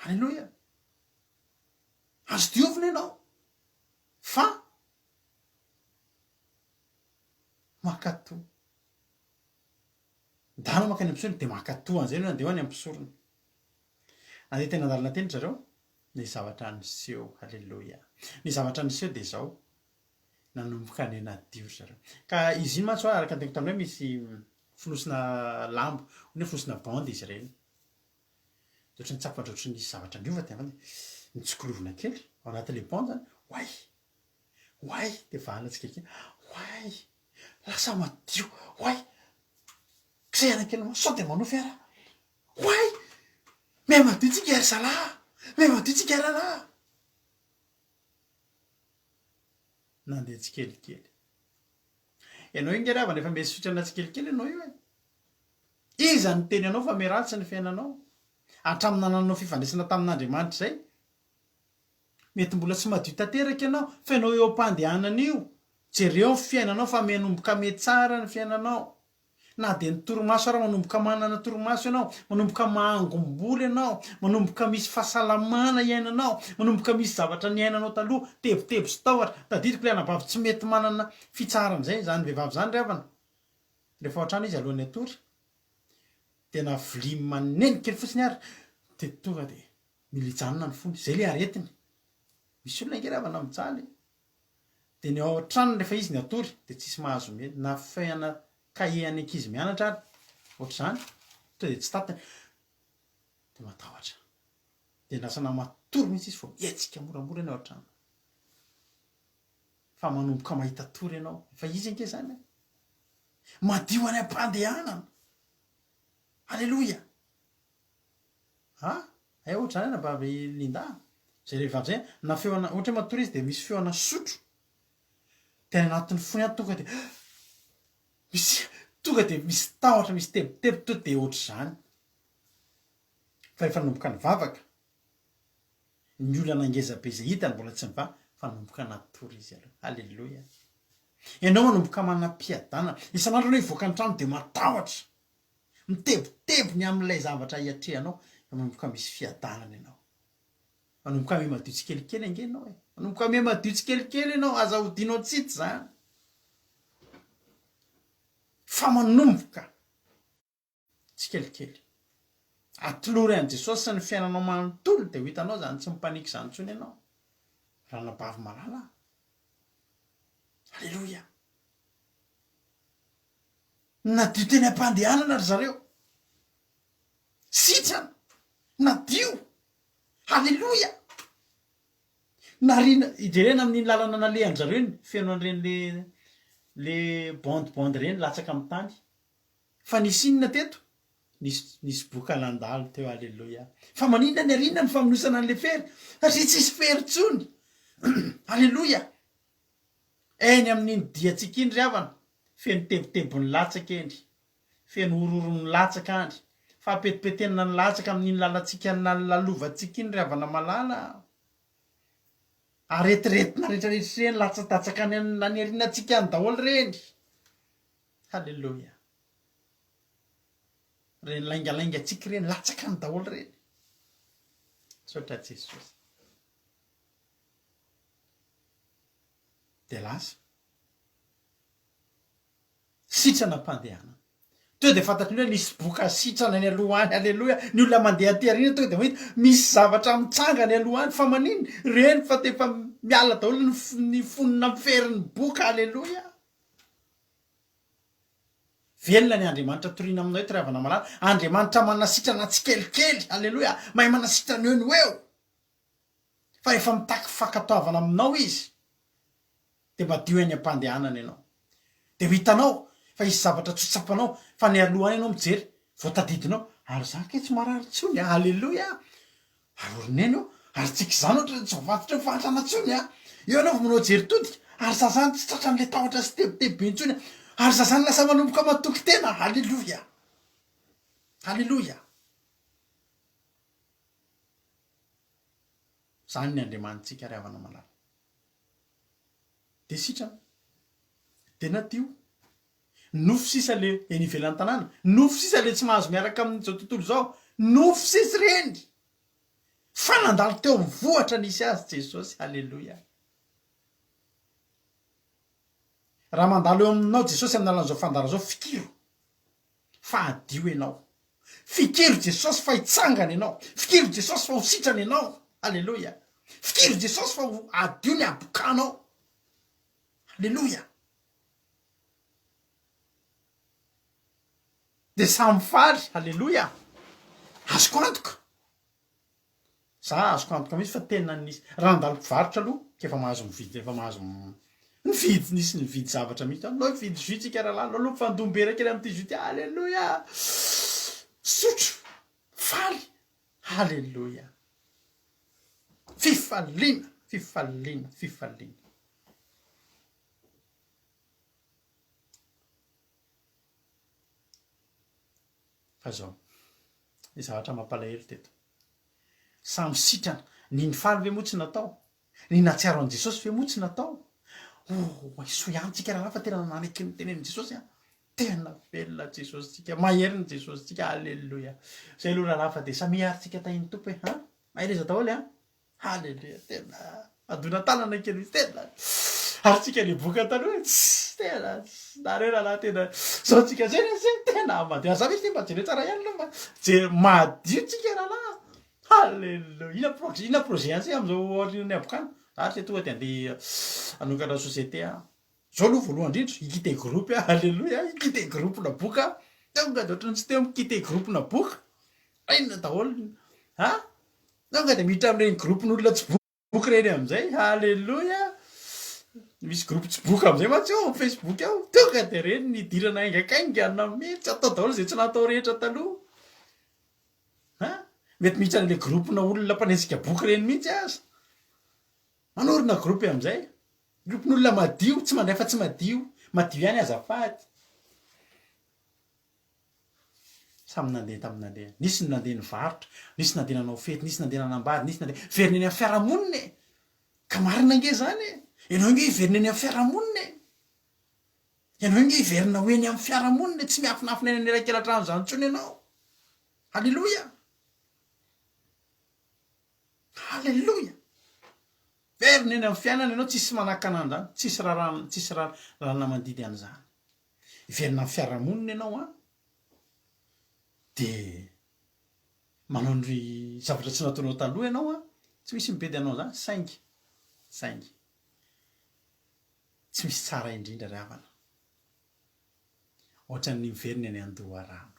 Aleloia. Azo diovina ianao fa mankatò. Ndana mankany amin'ny mpisorona dia mankatò an'izay ianao andeha ho any amin'ny mpisorona. Nandeha teny an-dalana teny ry zareo, ny zavatra niseho, aleloia. Ny zavatra niseho dia izao, nanomboka niha-nadio ry zareo. Ka izy iny mantsy hoa, araka ny teniko taminao hoe misy fonosina lamba, hono hoe fonosina bande izy ireny. Dia ohatran'ny tsapa-dry ohatran'ny nisy zavatra niova teny ambany dia nitsikolovina kely ao anatin'ilay bande zany, oay! Oay! Dia vahana tsikelikely, oay! Lasa madio, oay! Kisehana kely ny maso, sao dia manofy ary aho, oay! Miha madio tsika ry zalahy a! Miha madio tsika ry rahalahy a! Nandeha tsikelikely. Ianao io nge ry havana efa miha sitrana tsikelikely ianao io e! Iza no niteny anao fa miharatsy ny fiainanao? Hatramin'ny nanananao fifandraisana tamin'Andriamanitra izay? Mety mbola tsy madio tanteraka ianao, fa ianao eo am-pandehanana io, jereo ny fiainanao fa mihanomboka mihatsara ny fiainanao. Na dia ny torimaso ara manomboka manana torimaso ianao, manomboka mahangom-bola ianao, manomboka misy fahasalamana iainanao, manomboka misy zavatra niainanao taloha, tebiteby sy tahotra. Tadidiko ilay anabavy tsy mety manana fitsaharana izay, izany vehivavy izany ry havana, rehefa ao an-trano izy alohan'ny hatory, tena vilia maneno kely fotsiny ary dia tonga dia mila hijanona ny fony. Izay ilay aretiny. Misy olona ange ry havana mijaly e. Dia ny ao an-tranony rehefa izy ny hatory dia tsisy mahazo mety na feuille ana cahier an'ny ankizy mianatra ary ohatr'izany tonga dia tsy tatiny dia matahotra. Dia andrasana matory mihitsy izy vao mihetsika moramora ny ao an-trano. Fa manomboka mahita tory ianao. Efa izy ange izany e. Madio any am-pandehanana. Aleloia! A! Hay ohatr'izany anabavy Linda a! Izay vehivavy izay na feo ana, ohatra hoe matory izy dia misy feo ana sotro, dia any anatin'ny fony any tonga dia misy tonga dia misy tahotra, misy tebiteby tonga dia ohatr'izany. Fa rehefa nanomboka nivavaka, ny olana ngeza be izay hitany mbola tsy nivaha fa nanomboka natory izy aloha. Aleloia! Ianao manomboka manam-piadanana. Isan'andro ianao hivoaka ny trano dia matahotra. Mitebiteby ny amin'ilay zavatra hiatrehanao fa manomboka misy fiadanana ianao. Manomboka miha-madio tsikelikely ange ianao e. Manomboka miha-madio tsikelikely ianao, aza odianao tsy hita izany. Fa manomboka tsikelikely. Atolory an'i Jesosy ny fiainanao manontolo dia ho hitanao izany tsy mi-panique izany intsony ianao. Ranabavy malala a. Aleloia. Nadio teny am-pandehanana ry zareo. Sitrana. Nadio. Haleloia! Nariana, ijerena amin'iny lalana nalehan-dry zareo iny, feno an'ireny le le bande bande ireny latsaka amin'ny tany. Fa nisy inona teto? Nisy nisy boka nandalo teo, haleloia. Fa maninona ny ariana ny famonosana an'le fery? Satria tsisy fery intsony. Haleloia! Eny amin'iny diantsika iny ry havana, feno tebiteby nilatsaka eny, feno horohoro nilatsaka any, fahapetimpetenana nilatsaka amin'iny lalantsika nalalovantsika iny ry havana malala a! Aretiretina rehetrarehetra ireny latsadatsaka any any aorianantsika any daholo ireny. Haleloia! Ireny laingalaingantsika ireny latsaka any daholo ireny. Misaotra Jesosy. Dia lasa. Sitrana am-pandehanana. Tonga dia fantatry ny hoe nisy boka sitrana any aloha any, aleloia. Ny olona mandeha aty aoriana tonga dia mahita misy zavatra mitsanga any aloha any, fa maninona? Ireny fa efa miala daholo ny ny fonona miferin'ny boka, aleloia. Velona ny Andriamanitra torina aminao eto ry havana malala. Andriamanitra manasitrana tsikelikely, aleloia, mahay manasitrana eo no eo. Fa rehefa mitaky fankatoavana aminao izy dia madio any am-pandehanana ianao. Dia ho hitanao fa hisy zavatra tsy ho tsapanao fa ny aloha any ianao mijery vao tadidinao ary za kay tsy marary intsony a! Aleloia! Ary o ry neny ô! Ary tsika izany ohatran'ny tsy voafatotra ny fahantrana intsony a! Eo ianao vao manao jery todika ary za zany tsy tratran'ilay tahotra sy tebiteby be intsony a! Ary za zany lasa manomboka matoky tena! Aleloia! Aleloia! Zany ny Andriamanitsika ry havana malala. Dia sitrana. Dia nadio. Nofo sisa le eny ivelan'ny tanàna. Nofo sisa le tsy mahazo miaraka amin'izao tontolo izao. Nofo sisa ireny. Fa nandalo teo amin'ny vohitra nisy azy Jesosy. Haleloia. Raha mandalo eo aminao Jesosy amin'ny alalan'izao fandaharana izao, fikiro. Fa hadio ianao. Fikiro Jesosy fa hitsangana ianao. Fikiro Jesosy fa ho sitrana ianao. Aleloia. Fikiro Jesosy fa ho hadio ny habokanao. Aleloia. Dia samy faly. Aleloia. Azoko antoka. Za azoko antoka mihitsy fa tena nisy, raha nandalo mpivarotra aloha k'efa mahazo mividy, efa mahazo mividy, nisy nividy zavatra mihitsy, aleo hividy jus tsika rahalahy, aleo aloha mifandom-bera kely amin'ity jus ity, aleloia! Misotro, faly, aleloia! Fifaliana, fifaliana, fifaliana. Fa zao, ny zavatra mampalahelo teto, samy sitrana, ny nifaly ve moa tsy natao? Ny nahatsiaro an'i Jesosy ve moa tsy natao? Oh, soa ihany tsika rahalahy fa tena nanaiky ny tenenin'i Jesosy an! Tena velona Jesosy-tsika, mahery ny Jesosy-tsika, Alléluia. Zay aloha rahalahy fa dia samia ary tsika tahin'ny Tompo e, an! Mahereza daholo an! Haleloia tena adona tanana kely mihitsy tena ary tsika le boka taloha e tss tena nareo rahalahy tena zao tsika zay re zay tena madio aza misy mba jereo tsara ihany aloha fa jery madio tsika rahalahy haleloia inona projet inona projet antsika am'zao aorian'ny habokana za ry se tonga de andeha hanokatra société aho zao aloha voalohany indrindra hi-quitter groupe aho haleloia hi-quitter groupe na boka tonga de ohatran'ny tsy teo mi-quitter groupe na boka inona daholo a Tonga dia miditra amin'ireny groupe-n'olona tsy boky ireny amin'izay, haleloia! Misy groupe tsy boky amin'izay mantsy ao amin'ny Facebook ao, tonga dia ireny ny idirana haingankaingana mihitsy, atao daholo izay tsy natao rehetra taloha. An? Mety miditra an'ilay groupe-na olona mpanenjika boky ireny mihitsy aza. Manorina groupe amin'izay. Groupe-n'olona madio, tsy mandray fa tsy madio, madio ihany azafady. Samy nandeha tamin'ny nalehany. Nisy ny nandeha nivarotra, nisy nandeha nanao fety, nisy nandeha nanambady, nisy nandeha niverina eny amin'ny fiarahamonina e! Ka marina ange izany e! Ianao ange hiverina eny amin'ny fiarahamonina e! Ianao ange hiverina ho eny amin'ny fiarahamonina e! Tsy miafinafina eny anelakelan-trano izany intsony ianao. Haleloia! Haleloia! Verina eny amin'ny fiainana ianao, tsisy manakana an'izany, tsisy rarana, tsisy lalàna mandidy an'izany. Hiverina amin'ny fiarahamonina ianao an, dia manao ny zavatra tsy nataonao taloha ianao an, tsy misy mibedy anao izany, saingy, saingy, tsy misy tsara indrindra ry havana, ohatran'ny miverina eny an-doharano.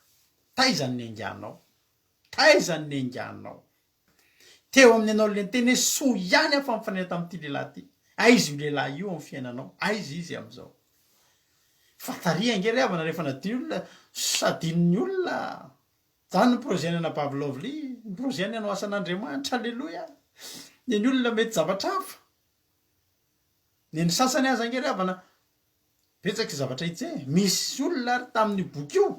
Taiza no niainganao? Taiza no niainganao? Teo amin'ny anao ilay niteny hoe soa ihany aho fa nifanena tamin'ity lehilahy ity. Aiza io lehilahy io amin'ny fiainanao? Aiza izy amin'izao? Fa tary ange ry havana rehefa nadio olona, sadin'ny olona. Zany ny projet-ny anabavy Lovely, ny projet-ny hanao asan'Andriamanitra, aleloia. Ny an'ny olona mety zavatra hafa. Ny an'ny sasany aza ange ry havana, Betsaka zavatra hita e! Misy olona ary tamin'io boky io,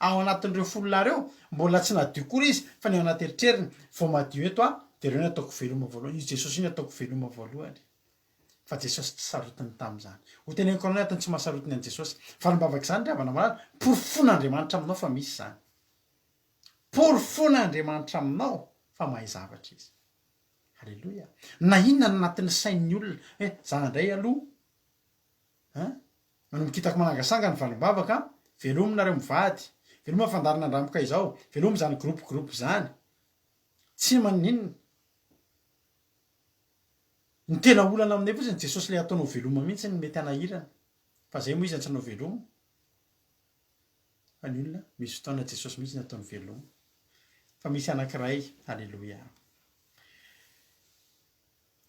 ao anatin'ireo folo lahy ireo, mbola tsy nadio kory izy fa ny ao anaty eritreriny, vao madio eto aho dia ireo no ataoko veloma voalohany, io Jesosy io no ataoko veloma voalohany. Fa Jesosy tsy sarotiny tamin'izany. Ho teneniko anao ny antony tsy mahasarotiny an'i Jesosy. Valim-bavaka izany ry havana malala, porofon'Andriamanitra aminao fa misy izany. Porofon'Andriamanitra aminao fa mahay zavatra Izy. Aleloia. Na inona ny anatin'ny sain'ny olona, hoe za indray aloha Hein? Manomboka hitako manangasanga ny valim-bavaka an! Velomy nareo mivady! Veloma fandaharana andramoka izao! Velomy izany groupe groupe izany! Tsy maninona! Ny tena olana aminay fotsiny Jesosy ilay ataonao veloma mihitsy no mety hanahirana! Fa zay moa iza tsy hanao veloma? Fa ny olona misy fotoana Jesosy mihitsy no ataony veloma! Fa misy anankiray, Aleloia!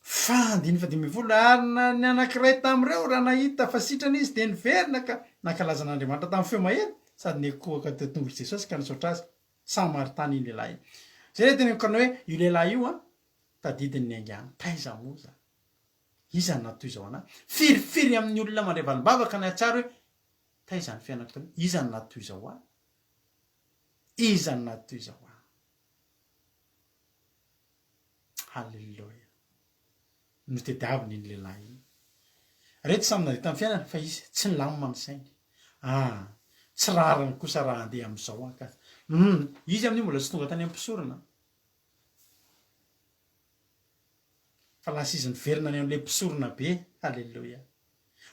Fa andininy fahadimy ary na ny anankiray tamin'ireo, raha nahita fa sitrana izy, dia niverina ka nankalaza an'Andriamanitra tamin'ny feo mahery, sady nikohaka teo an-tongotr'i Jesosy ka nisaotra azy. Samaritana iny lehilahy iny. Izay ilay teneniko anao hoe, io lehilahy io an, tadidiny ny haingana. Taiza moa za? Iza no natoy izao anah? Firifiry amin'ny olona mandray valim-bavaka ny hahatsiaro hoe, taiza ny fiainako taloha? Iza no natoy izao ahy? Iza no natoy izao ahy? Haleloia. Notediaviny iny lehilahy iny. Reto samy nandeha tamin'ny fiainana fa izy tsy nilamina ny sainy. Ah, tsy rariny kosa raha handeha amin'izao aho ka. Hum, izy amin'io mbola tsy tonga tany amin'ny mpisorona. Fa lasa izy niverina any amin'ilay mpisorona be. Haleloia.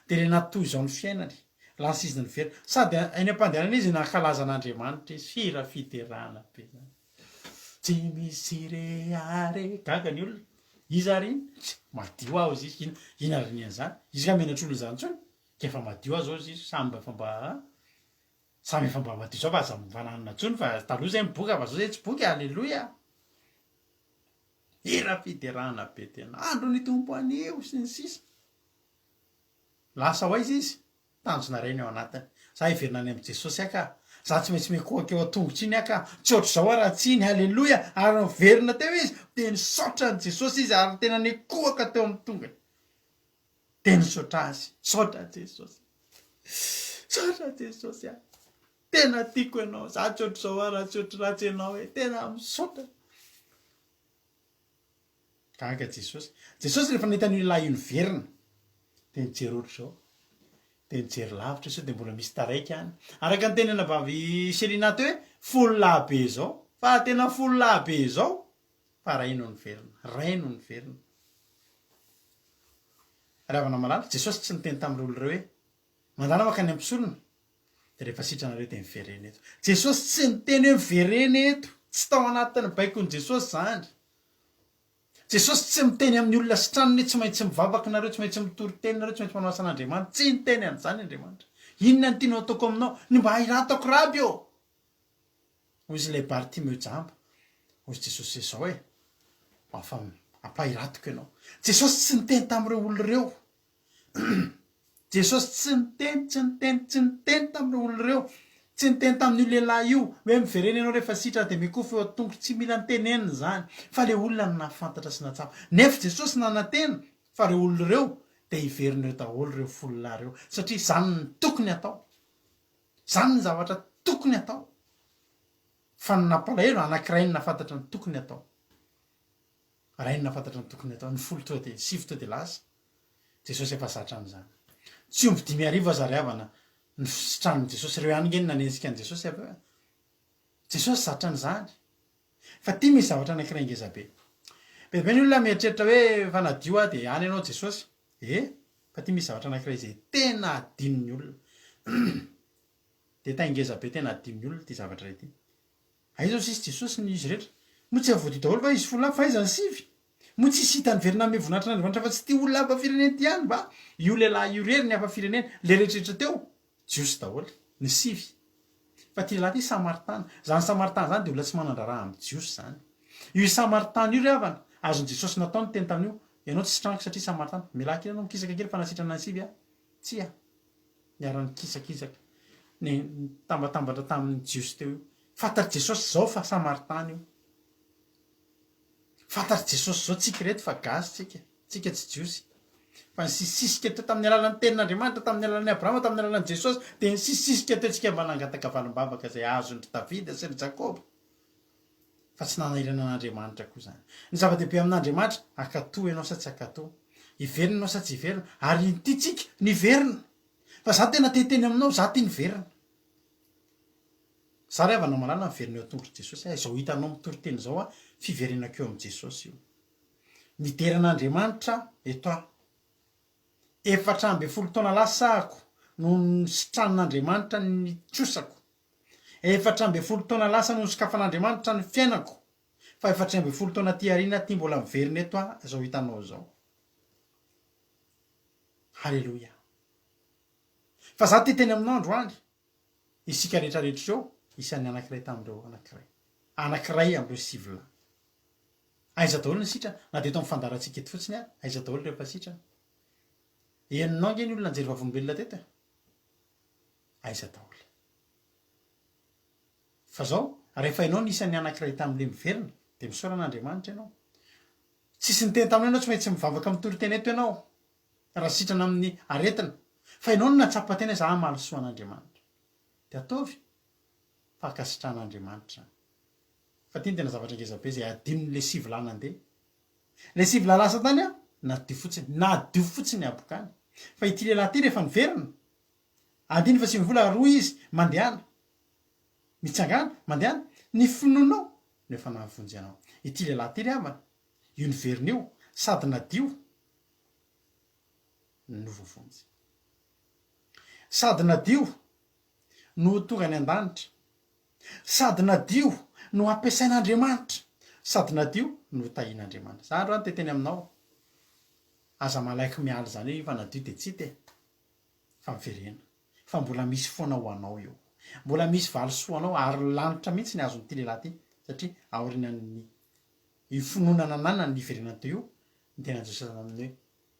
Dia ilay natoy izao ny fiainany. Lasa izy niverina. Sady eny am-pandehanana izy nankalaza an'Andriamanitra izy. Hira fiderana be izany. Tsy misy reare. Gaga ny olona. Iza ary iny? Tsia, madio aho izy. Ina, ina ary ny an'izany? Izy nga menatra olona izany intsony? Ka efa madio aho izao izy. Samy mba efa mba, samy efa mba madio izao fa aza mifananina intsony fa taloha izay miboka fa izao izay tsy boky. Aleloia. Hira fiderana be tena. Andro ny Tompo anio sy ny sisa. Lasa ho aiza izy? Tanjona iray ny ao anatiny. Za hiverina any amin'i Jesosy aho ka. Za tsy maintsy mikohaka eo an-tongotry iny aho ka. Tsy ohatr'izao aho raha tsy iny. Haleloia! Ary niverina teo izy, dia nisaotra an'i Jesosy izy ary tena nikohaka teo amin'ny tongony. Dia nisaotra azy. Misaotra Jesosy. Misaotra Jesosy ah. Tena tiako ianao. Za tsy ohatr'izao aho raha tsy ohatry ratsy ianao e. Tena misaotra. Gaga Jesosy. Jesosy rehefa nahita an'io lehilahy io niverina, dia nijery ohatr'izao. Dia nijery lavitra sao dia mbola misy taraiky any. Araka ny tenin'ny anabavy Selina teo hoe fololahy be izao. Fa tena fololahy be izao. Fa ray no niverina. Ray no niverina. Ry havana malala, Jesosy tsy niteny tamin'ireo olona ireo hoe, Mandàna mankany amin'ny mpisorona, dia rehefa sitranareo dia miverena eto. Jesosy tsy niteny hoe miverena eto. Tsy tao anatin'ny baikon'i Jesosy izany. Jesosy tsy miteny amin'ny olona sitraniny hoe tsy maintsy mivavaka nareo, tsy maintsy mitory teny nareo, tsy maintsy manao asan'Andriamanitra. Tsy niteny an'izany Andriamanitra. Inona no tianao ataoko aminao? Ny mba hahiratako raby ô! Hoy izy ilay Bartimeo jamba. Hoy Jesosy hoe izao e, afa ampahiratiko ianao. Jesosy tsy niteny tamin'ireo olona ireo. Jesosy tsy niteny, tsy niteny, tsy niteny tamin'ireo olona ireo. Tsy niteny tamin'io lehilahy io hoe miverena ianao rehefa sitrana dia mikofa eo an-tongotro. Tsy mila notenenina izany fa ilay olona no nahafantatra sy nahatsapa. Nefa Jesosy nanantena fa ireo olona ireo dia hiverina eo daholo ireo fololahy ireo satria izany no tokony hatao. Izany no zavatra tokony hatao. Fa ny nampalahelo, anankiray no nahafantatra ny tokony hatao. Ray no nahafantatra ny tokony hatao. Ny folo tonga dia, sivy tonga dia lasa. Jesosy efa zatra an'izany. Tsy omby 5000 aza ry havana ny sitranon'i Jesosy. Ireo ihany ange no nanenjika an'i Jesosy avy eo e. Jesosy zatra an'izany. Fa ity misy zavatra anankiray ngeza be. Be dia be ny olona mieritreritra hoe efa nadio aho dia any ianao Jesosy. E! Fa ity misy zavatra anankiray izay tena adinon'ny olona. Détail ngeza be tena adinon'ny olona ity zavatra ity. Aiza hoy sisa Jesosy ny izy rehetra? Moa tsy voadio daholo va izy folo lahy? Fa aiza ny sivy? Moa tsisy hita niverina hanome voninahitra an'Andriamanitra afa-tsy ity olona hafa firenena ity ihany va? Io lehilahy io irery ny hafa firenena. Ilay rehetrarehetra teo, Jiosy daholo. Ny sivy. Fa ity lehilahy ity Samaritana. Izany Samaritana izany dia olona tsy manan-draharaha amin'ny Jiosy izany. Io Samaritana io ry havana, azon'i Jesosy natao ny teny tamin'io, Ianao tsy sitraniko satria Samaritana. Mialà kely ianao mikisaka kely fa nasitrana ny sivy aho. Tsia. Niara-nikisakisaka, nitambatambatra tamin'ny Jiosy teo io. Fantatr'i Jesosy izao fa Samaritana io. Fantatr'i Jesosy izao tsika ireto fa gasy tsika, tsika tsy Jiosy. Fa nisisisika teo tamin'ny alalan'ny tenin'Andriamanitra, tamin'ny alalan'i Abrahama, tamin'ny alalan'i Jesosy, dia nisisisika teo tsika mba nangataka valim-bavaka izay azon-dry Davida sy ry Jakoba. Fa tsy nanahirana an'Andriamanitra koa izany. Ny zava-dehibe amin'Andriamanitra, hankatò ianao sa tsy hankatò, hiverina ianao sa tsy hiverina, ary inty tsika, niverina. Fa za tena te hiteny aminao, za ty niverina. Za ry havana malala miverina eo an-tongotr'i Jesosy aho, izao hitanao mitory teny izao aho, fiverenako eo amin'i Jesosy io. Midera an'Andriamanitra aho eto aho. 14 taona lasa ahako no nositranin'Andriamanitra ny trosako. 14 taona lasa no nosokafan'Andriamanitra ny fiainako, fa 14 taona aty aoriana aty mbola miverina eto aho izao hitanao izao. Haleloia. Fa za te hiteny aminao androany, isika rehetra rehetra ireo, isan'ny anankiray tamin'ireo anankiray. Anankiray amin'ireo sivy lahy. Aiza daholo ny sitrana? Na dia eto amin'ny fandaharantsika eto fotsiny ary, aiza daholo ireo efa sitrana? Henonao ange ny olona nijery vavolombelona teto e. Aiza daholo. Fa zao, rehefa ianao no isan'ny anankiray tamin'ilay miverina, dia misaora an'Andriamanitra ianao. Tsisy niteny taminao ianao tsy maintsy mivavaka mitory teny eto ianao raha sitrana amin'ny aretina. Fa ianao no nahatsapa tena hoe za hamaly soa an'Andriamanitra. Dia ataovy fa ankasitrahan'Andriamanitra izany. Fa ity no tena zavatra ngeza be izay adinon'ilay sivy lahy nandeha. Ilay sivy lahy lasa tany an, nadio fotsiny, nadio fotsiny ny habokany. Fa ity lehilahy ity rehefa niverina, adino fa tsy mivola ary hoy izy, mandehana. Mitsangàna, mandehana, ny finoanao no efa nahavonjy anao. Ity lehilahy ity ry havana, io niverina io, sady nadio no voavonjy. Sady nadio no ho tonga any an-danitra. Sady nadio no hampiasain'Andriamanitra. Sady nadio no hotahian'Andriamanitra. Za androany te-hiteny aminao, aza malaiky miala izany hoe efa nadio dia tsy hita e! Fa miverena. Fa mbola misy foana ho anao eo. Mbola misy valisoa ho anao ary lanitra mihitsy ny azon'ity lehilahy ity satria aorianan'ny io finoana nananany niverenany teo io ny tena Jesosy aminy hoe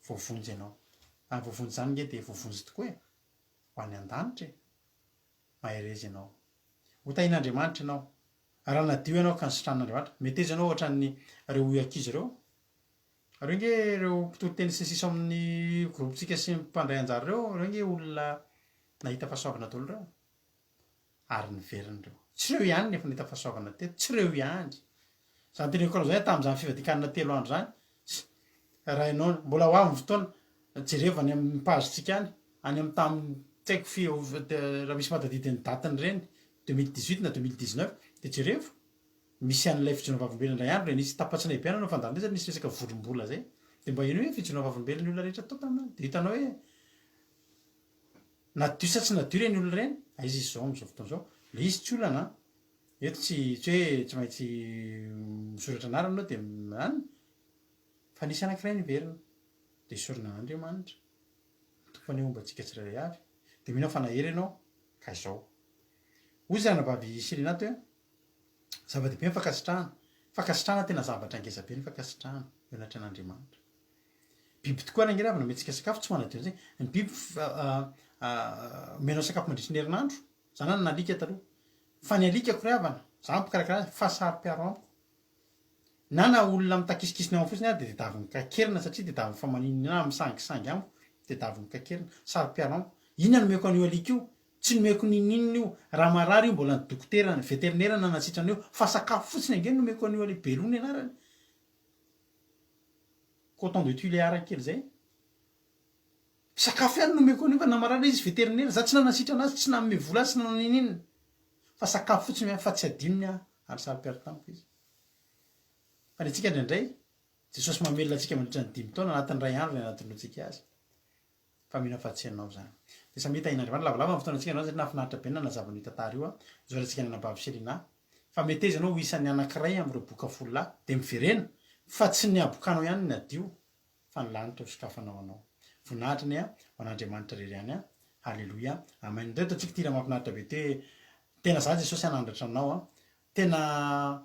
voavonjy ianao. Ary voavonjy izany nge dia voavonjy tokoa e! Ho any an-danitra e! Mahereza ianao. Ho tahian'Andriamanitra ianao. Raha nadio ianao ka nositranin'Andriamanitra, meteza ianao ohatran'ny ireo ankizy ireo. Ireo nge ireo mpitory teny sy ny sisa ao amin'ny groupe-tsika sy ny mpandray anjara ireo, ireo nge olona nahita fahasoavana daholo ireo. Ary niverina ireo. Tsy ireo ihany no efa nahita fahasoavana teto, tsy ireo ihany. Izany teneniko anao izany tamin'izany fivadian-kanina telo andro izany, raha ianao, mbola ho avy ny fotoana, jerevo any amin'ny page-tsika any. Any amin'ny tamin'ny tsy haiko fi raha misy mahatadidy ny datiny ireny, 2018 na 2019, dia jerevo, misy an'ilay fijoroana vavolombelona indray andro ilay nisy tapa-tsinay be nanao fandaharana izay nisy resaka vorombola izay, dia mba henoy hoe fijoroana vavolombelon'ny olona rehetra tao tamin'izany, dia hitanao hoe nadio sa tsy nadio ireny olona ireny, aiza izy izao amin'izao fotoana izao, ilay izy tsy olana an, eto tsy tsy hoe tsy maintsy misoratra anarana ianao dia an, fa nisy anankiray niverina, dia esorina an'Andriamanitra. Ny Tompo anie homba antsika tsirairay avy. Dia mino aho fa nahery ianao ka izao. Hoy izy ranabavy Selina ato hoe, Zava-dehibe ny fankasitrahana. Fankasitrahana tena zavatra ngeza be ny fankasitrahana eo anatrehan'Andriamanitra. Biby tokoa ary ange raha vao nomentsika sakafo tsy manadio an'izay. Ny biby omenao sakafo mandritry ny herinandro. Za nanana alika taloha. Fa ny alikako ry havana, za mpikarakara azy fa saro-piaro amiko. Na na olona mitakisikisina eo fotsiny ary dia tedaviny kakerina satria tedaviny fa maninona na misangisangy amiko tedaviny kakerina. Saro-piaro amiko. Inona no omeko an'io alika io? Tsy nomeko n'inon'inona io. Raha marary io mbola ny dokotera, ny veterinera nanasitrana io fa sakafo fotsiny ange no nomeko an'io alika. Beloha ny anarany. Coton de Tuléar kely izay. Sakafo ihany no omeko an'io fa na marary izy veterinera, za tsy nanasitrana azy, tsy nanome vola azy, tsy nanao n'inon'inona fa sakafo fotsiny omeko fa tsy adinony aho ary saro-piaro tamiko izy. Fa ny antsika indraindray, Jesosy mamelona antsika mandritra ny dimy taona anatin'ny iray andro ny anadinoantsika azy. Fa mino aho fa tsy ianao izany. Dia samia tahian'Andriamanitra. Lavalava ny fotoanantsika androany satria nahafinaritra be ny nanazava an'io tantara io. Isaorantsika ny anabavy Selina. Fa meteza ianao ho isan'ny anankiray amin'ireo boka folo lahy. Dia miverena fa tsy ny habokanao ihany no hadio fa ny lanitra ho sokafanao anao. Voninahitra anie ho an'Andriamanitra irery ihany an. Haleloia. Amen. Ndao ataontsika ity hira mahafinaritra be ity hoe Tena za Jesosy hanandratra anao an. Tena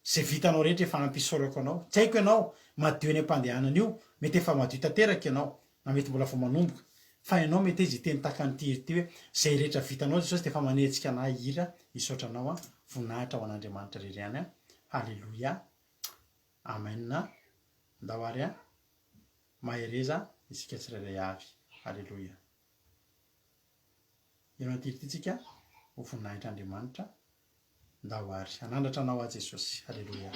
ze vitanao rehetra efa ampy isaorako anao. Tsy haiko ianao madio eny am-pandehanana io, mety efa madio tanteraka ianao, na mety mbola vao manomboka. Fa ianao mety izy hiteny tahaka an'ity hira ity hoe zay rehetra vitanao Jesosy dia efa manetsika anah hihira hisaotra anao an. Voninahitra ho an'Andriamanitra irery ihany an. Haleloia. Amen Ndao ary an Mahereza isika tsirairay avy Haleloia Eo an'ity ity tsika ho voninahitr'Andriamanitra Ndao ary hanandratra anao aho Jesosy Haleloia.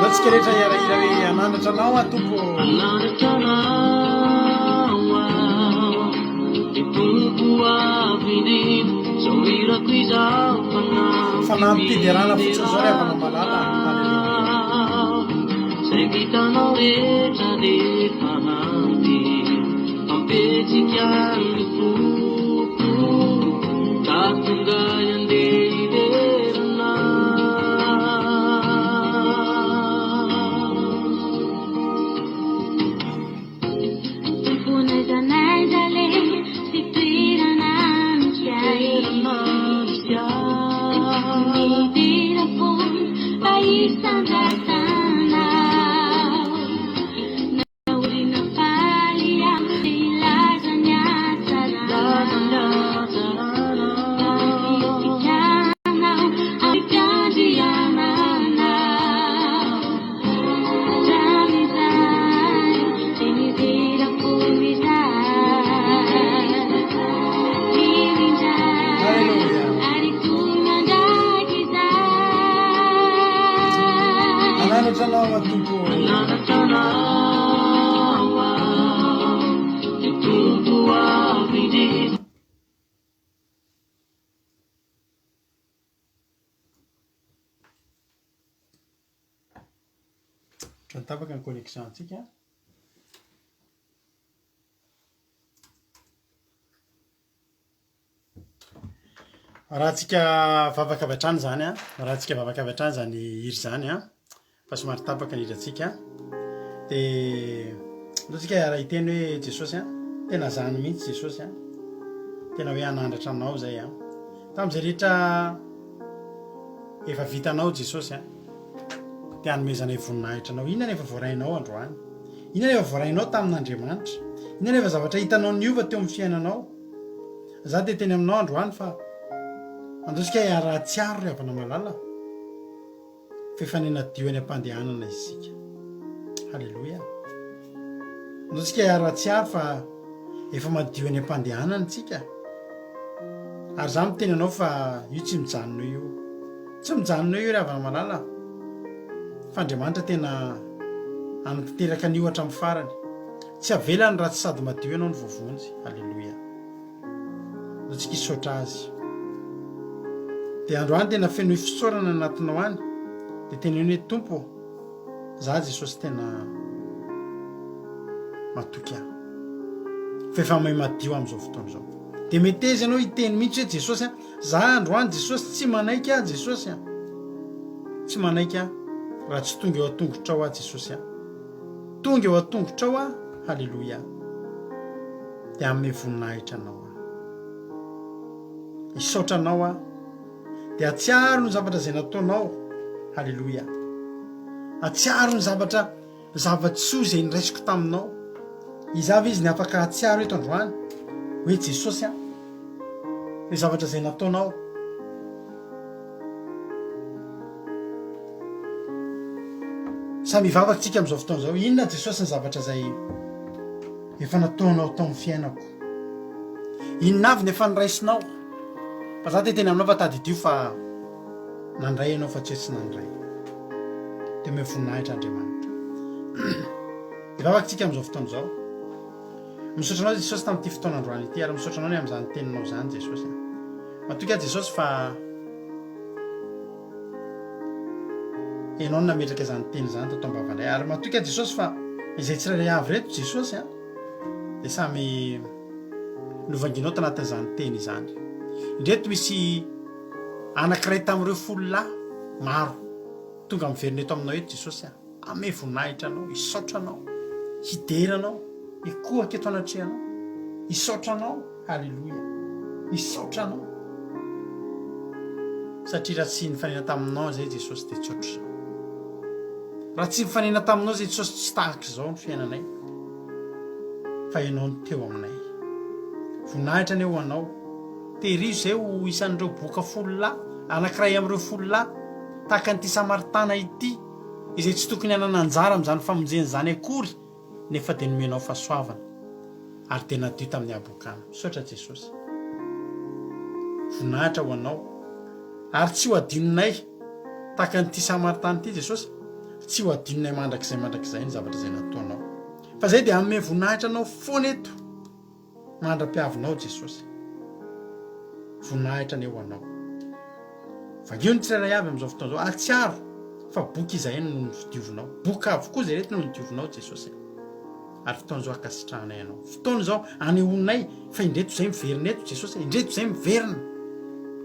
Ndao tsika rehetra hiara-hira hoe hananatra anao aho Tompo ô. Hananatra anao aho, ry Tompo avo indrindra, izao hirako izao Fanampim-piderana fotsiny izao ry havana malala. Haleloia. Izay vitanao rehetra rehefa ampy, ampetsika ny foko, ka tonga handeha hidera anao. Tompo n'aiza n'aiza aleha sy toerana misy ahy. Midera foana mba hisandratanao. Na orina faly aho te hilaza ny hatsaranao. Fa anao amin'ny fiandriananao. Hatramin'izay dia midera foana izahay. Io indray Haleloia. ary toy mandrakizay. Hananatra anao aho Tompo ô. Hananatra anao aho, ry Tompo avo indrindra. Ohatran'ny tapaka ny connexion antsika. Arahantsika vavaka avy hatrany izany an, arahantsika vavaka avy hatrany izany hira izany an, fa somary tapaka ny hirantsika. Dia andao tsika hiara-hiteny hoe Jesosy an, tena zany mihitsy Jesosy an, tena hoe hanandratra anao izay an. Tamin'izay rehetra efa vitanao Jesosy an, dia hanomezanay voninahitra anao. Inona no efa voarainao androany? Inona no efa voarainao tamin'Andriamanitra? Inona no efa zavatra hitanao niova teo amin'ny fiainanao? Za dia teny aminao androany fa andao tsika hiara-hatsiaro ry havana malala fa efa ninadio eny am-pandehanana isika. Haleloia. Andao tsika hiara-hatsiaro fa efa madio eny am-pandehanana isika. Ary za miteny anao fa io tsy mijanona eo io. Tsy mijanona eo io ry havana malala fa Andriamanitra tena hanatanteraka an'io hatramin'ny farany. Tsy avelany raha tsy sady madio ianao no voavonjy. Aleloia. Ndao tsika hisaotra Azy. Dia androany tena fenoy fisaorana ny anatinao any. Dia teneno hoe Tompo ô, za Jesosy tena matoky aho. Fa efa mahay madio amin'izao fotoana izao. Dia meteza ianao hiteny mihitsy hoe Jesosy a, za androany Jesosy tsy manaiky aho Jesosy a. Tsy manaiky aho raha tsy tonga eo an-tongotrao aho Jesosy a. Tonga eo an-tongotrao aho, haleloia, dia hanome voninahitra anao aho. Hisaotra anao aho, dia hatsiaro ny zavatra izay nataonao, haleloia. Hatsiaro ny zavatra zava-tsoa izay niraisiko taminao. Iza avy izy ny afaka hatsiaro eto androany hoe Jesosy an, ny zavatra izay nataonao. Samy hivavaka tsika amin'izao fotoana izao. Inona Jesosy ny zavatra izay efa nataonao tao amin'ny fiainako? Inona avy ny efa niraisinao? Fa za te teny aminao fa tadidio fa nandray ianao fa tsy hoe tsy nandray. Dia omeo voninahitra Andriamanitra. Hivavaka tsika amin'izao fotoana izao. Misaotra anao Jesosy tamin'ity fotoana androany ity ary misaotra anao ny amin'izany teninao izany Jesosy. Matoky aho Jesosy fa Ianao no nametraka izany teny izany tato am-bavanay. Ary matoky aho Jesosy fa izay tsirairay avy ireto Jesosy a, dia samy novanginao tanatin'izany teny izany. Indreto misy anankiray tamin'ireo folo lahy maro tonga miverina eto aminao eto Jesosy a. Hanome voninahitra Anao, hisaotra Anao, hidera Anao, hikohaka eto anatrehanao, hisaotra Anao, haleloia, hisaotra Anao. Satria raha tsy nifanena taminao izay Jesosy dia tsy ohatr'izao. Raha tsy nifanena taminao izay Jesosy tsy tahaka izao ny fiainanay. Fa Ianao no teo aminay. Voninahitra anie ho Anao. Tehirizo izay ho isan'ireo boka fololahy, anankiray amin'ireo fololahy, tahaka an'ity Samaritana ity. izay tsy tokony hanana anjara amin'izany famonjena izany akory nefa dia nomenao fahasoavana ary dia nadio tamin'ny habokana. Misaotra Jesosy. Voninahitra ho Anao. Ary tsy ho adinonay tahaka an'ity Samaritana ity Jesosy, tsy ho adinonay mandrakizay mandrakizay ny zavatra izay nataonao. Fa izay dia hanome voninahitra Anao foana eto. Mandra-piavinao Jesosy. Voninahitra anie ho Anao. Vangio ny tsirairay avy amin'izao fotoana izao. Ahatsiaro fa boky izahay no nodiovinao. Boky avokoa izay rehetra no nodiovinao Jesosy. Ary fotoana izao ankasitrahanay Anao. Fotoana izao anehoanay fa indreto izay miverina eto Jesosy. Indreto izay miverina.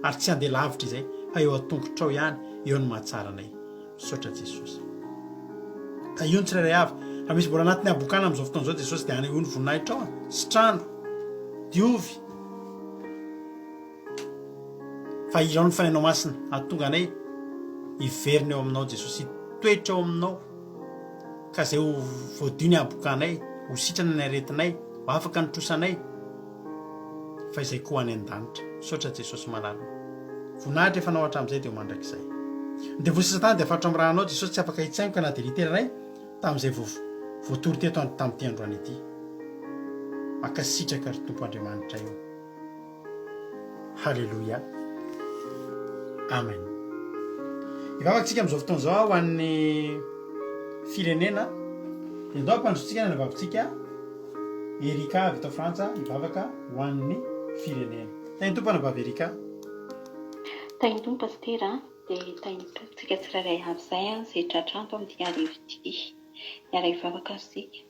Ary tsy handeha lavitra izay fa eo an-tongotrao ihany eo no mahatsara anay. Misaotra Jesosy. Tahio ny tsirairay avy. Raha misy mbola anatin'ny habokana amin'izao fotoana izao Jesosy dia anehoy ny voninahitrao an. Sitrano. Diovy. Fa irao ny Fanahinao Masina hahatonga anay hiverina eo aminao Jesosy, hitoetra eo aminao ka izay ho voadio ny habokanay, ho sitrana ny aretinay, ho afaka ny trosanay. Fa izay koa any an-danitra. Misaotra Jesosy malala o. Voninahitra efa anao hatramin'izay dia ho mandrakizay. Ny devoly sy satana dia faritra amin'ny ranao Jesosy tsy afaka hitsaingoka na dia litera iray tamin'izay vao voatory teto andro tamin'ity androany ity. Mankasitraka ry Tompo Andriamanitray o. Haleloia. Amen. Hivavaka tsika amin'izao fotoana izao ho an'ny firenena. Dia ndao ampandrosotsika ny anabavitsika. Erika avy eto Frantsa hivavaka ho an'ny firenena. Tahin'ny Tompo anabavy Erika. Tahin'ny Tompo Pasitera a, dia tahin'ny Tompo tsika tsirairay avy izay a, izay tratra ato amin'ity hariva ity. Hiara-hivavaka isika.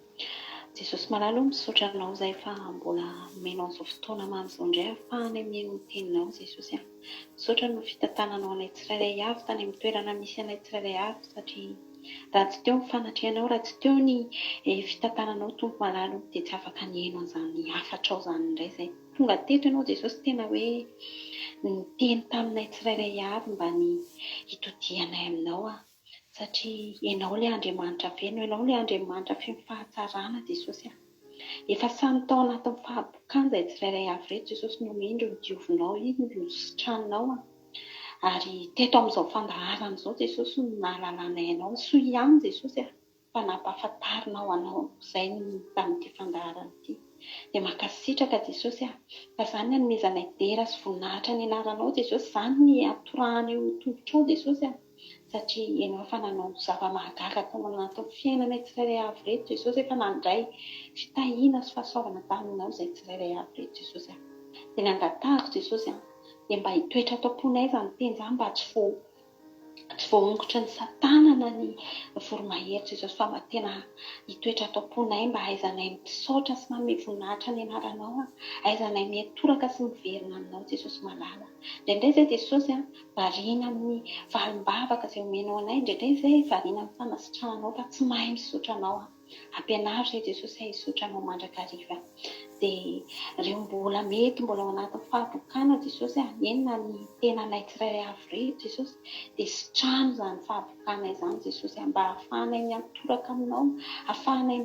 Jesosy malala o, misaotra Anao izahay fa mbola nomenao an'izao fotoana mamy izao indray ahafahanay mihaino ny Teninao Jesosy a. Misaotra noho ny fitantananao anay tsirairay avy tany amin'ny toerana misy anay tsirairay avy satria raha tsy teo ny fanatrehanao, raha tsy teo ny fitantananao Tompo malala o dia tsy afaka nihaino an'izany hafatrao izany indray izahay. Tonga teto Ianao Jesosy tena hoe niteny taminay tsirairay avy mba ny hitodihanay Aminao a. Satria Ianao ilay Andriamanitra velona, Ianao ilay Andriamanitra feno fahatsarana Jesosy a. Efa samy tao anatin'ny fahabokana izahay tsirairay avy ireto Jesosy no indro nodiovinao, indro nositraninao a. Ary teto amin'izao fandaharana izao Jesosy no nahalalanay Anao. Soa ihany Jesosy a, fa nampahafantarinao Anao izay ny tamin'ity fandaharana ity. Dia mankasitraka Jesosy a. Fa izany ny anomezanay dera sy voninahitra ny anaranao Jesosy, izany ny atorahana eo tongotrao Jesosy a. Satria Ianao efa nanao zava-mahagaga tao anatin'ny fiainanay tsirairay avy ireto Jesosy, efa nandray fitahiana sy fahasoavana taminao izahay tsirairay avy ireto Jesosy a. Dia ny angatahako Jesosy a, dia mba hitoetra ato am-ponay izany teny izany mba tsy voa tsy voahongotry ny satana na ny voromahery Jesosy fa mba tena hitoetra ato am-ponay mba hahaizanay misaotra sy manome voninahitra ny anaranao a, hahaizanay miantoraka sy miverina aminao Jesosy malala. Indraindray izay Jesosy a, Variana amin'ny valim-bavaka izay omenao anay indraindray izay, variana amin'ny fanasitrananao fa tsy mahay misaotra anao aho. Ampianaro izay Jesosy ahy hisaotra anao mandrakariva. Dia ireo mbola mety mbola ao anatin'ny fahabokana Jesosy ah, eny na ny tenanay tsirairay avy ireto Jesosy, dia sitrano izany fahabokana izany Jesosy ah, mba hahafahanay miantoraka aminao, hahafahanay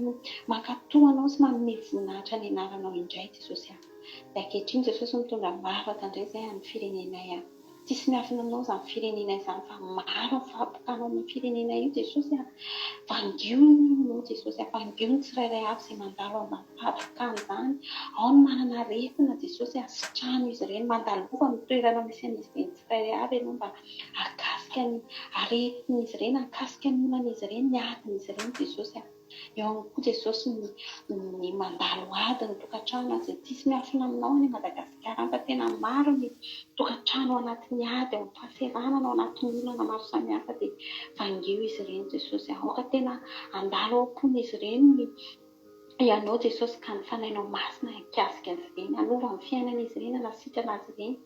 mankatò anao sy manome voninahitra ny anaranao indray Jesosy ah. Dia ankehitriny Jesosy mitondra am-bavaka indray izay an'ny firenenay ah. Tsisy miafina aminao izany firenena izany fa maro ny fahabokana ao amin'io firenena io Jesosy a! Vangio ny olona ao Jesosy a! Vangio ny tsirairay avy izay mandalo amin'izany fahabokana izany. Ao ny manana aretina Jesosy a! Sitrano izy ireny. Mandalova amin'ny toerana misy an'izy ireny tsirairay avy ianao mba hahakasika ny aretin'izy ireny, hahakasika ny olan'izy ireny, ny adin'izy ireny Jesosy a! Eo aminy koa Jesosy ny ny mandalo ady ny tokantrano aza tsisy miafina aminao any Madagasikara any fa tena maro ny tokantrano ao anatin'ny ady ao amin'ny fahaseranana ao anatin'ny olana maro samihafa dia vangio izy ireny Jesosy aoka tena handalo ao am-pon'izy ireny ny Ianao Jesosy ka ny Fanahinao Masina hikasika azy ireny hanova ny fiainan'izy ireny hanasitrana azy ireny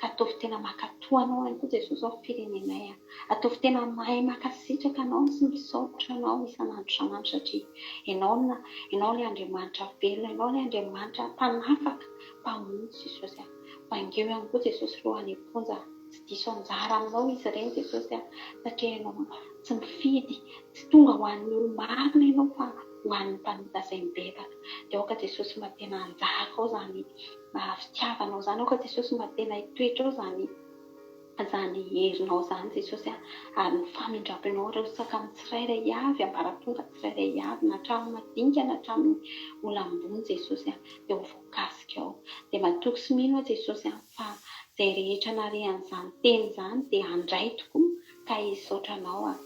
ka ataovy tena mankatò Anao ihany koa Jesosy ao firenenay Ataovy tena mahay mankasitraka Anao sy misaotra Anao isan'andro isan'andro satria Ianao no Ianao ilay Andriamanitra velona, Ianao ilay Andriamanitra mpanafaka, mpamonjy Jesosy a. Vangio ihany koa Jesosy ireo any am-ponja, tsy diso anjara aminao izy ireny Jesosy a, satria Ianao tsy mifidy, tsy tonga ho an'ny olo-marina Ianao fa ho an'ny mpanota izay mibebaka. Dia aoka Jesosy mba tena hanjaka ao izany fitiavanao izany, aoka Jesosy mba tena hitoetra ao izany Izany herinao izany Jesosy a, ary ny famindramponao rotsaka amin'ny tsirairay avy, ambaratonga tsirairay avy, na hatramin'ny madinika na hatramin'ny olona ambony Jesosy a, dia ho voakasika ao. Dia matoky sy mino aho Jesosy a, fa izay rehetra nahare an'izany teny izany dia handray tokoa ka hisaotra Anao a.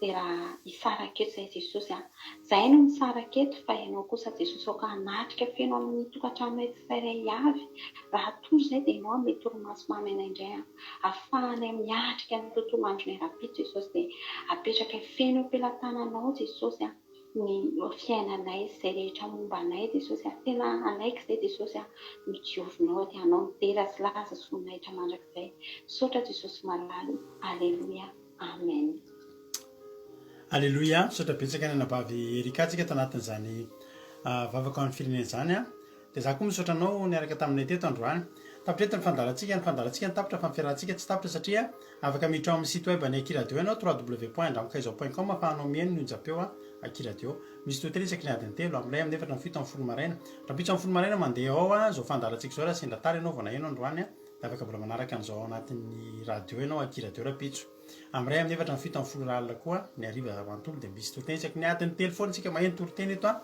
Dia raha hisaraka eto izahay Jesosy a, izahay no misaraka eto fa Ianao kosa Jesosy aoka hanatrika feno amin'ny tokantranonay tsirairay avy. Raha toa izay dia Ianao hanome torimaso mamy anay indray an. Ahafahanay miatrika ny tontolo andronay rahampitso Jesosy dia apetrakay feno eo am-pelatananao Jesosy an ny fiainanay sy izay rehetra momba anay Jesosy an. Tena hanaiky izay Jesosy an no diovinao dia Anao ny dera sy laza sy voninahitra mandrakizay. Misaotra Jesosy malala o. Aleloia. Amen. Aleloia, misaotra betsaka ny anabavy Ericka tsika tanatin'izany vavaka ho an'ny firenena izany an. Dia za koa misaotra anao niaraka taminay teto androany. Tapitra eto ny fandaharantsika, ny fandaharantsika no tapitra fa ny fiarahantsika tsy tapitra satria afaka miditra ao amin'ny site web an'ny Aky Radio ianao, www.andramokaizao point com ahafahanao mihaino ny onjam-peo Aky Radio. Misy tohiteny isaky ny adiny telo, amin'ilay amin'ny efatra amin'ny fito amin'ny folo maraina. Rahampitso amin'ny folo maraina mandeha ao izao fandaharantsika izao raha sendra tara ianao vao naheno androany dia afaka mbola manaraka an'izao ao anatin'ny radio ianao Aky Radio rahampitso. Amin'ny iray amin'ny efatra amin'ny fito amin'ny folo ora alina koa ny hariva manontolo dia misy toriteny isaky ny adiny telo foana isika maheno toriteny eto an.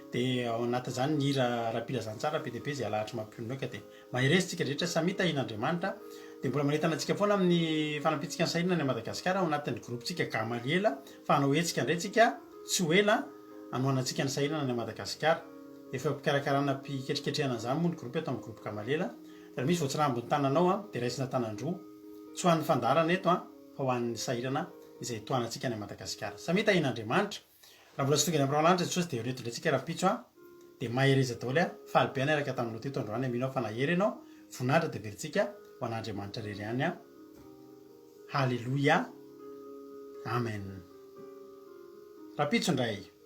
Dia ao anatin'izany ny hira ara-pilazantsara be dia be izay alahatra mampionona eo ka dia mahereza isika rehetra samia tahian'Andriamanitra. Dia mbola manentana antsika foana amin'ny fanampiantsika ny sahirana any Madagasikara ao anatin'ny groupe-tsika Gamaliela fa hanao hetsika indray tsika tsy ho ela hanohanantsika ny sahirana any Madagasikara. Efa eo am-pikarakarana am-piketriketrehana an'izany moa ny groupe eto amin'ny groupe Gamaliela. Dia raha misy voatsirambin'ny tananao an dia raisina tanan-droa. Tsy ho an'ny fandaharana eto an, fa ho an'ny sahirana izay tohanantsika any Madagasikara. Samia tahian'Andriamanitra. Raha mbola tsy tonga eny amin'ny rahona lanitra Jesosy dia ireto indray tsika rahampitso an. Dia mahereza daholo an. Faly be aho niaraka taminao teto androany, mino aho fa nahery ianao. Voninahitra dia averintsika ho an'Andriamanitra irery ihany an. Haleloia. Amen. Rahampitso indray.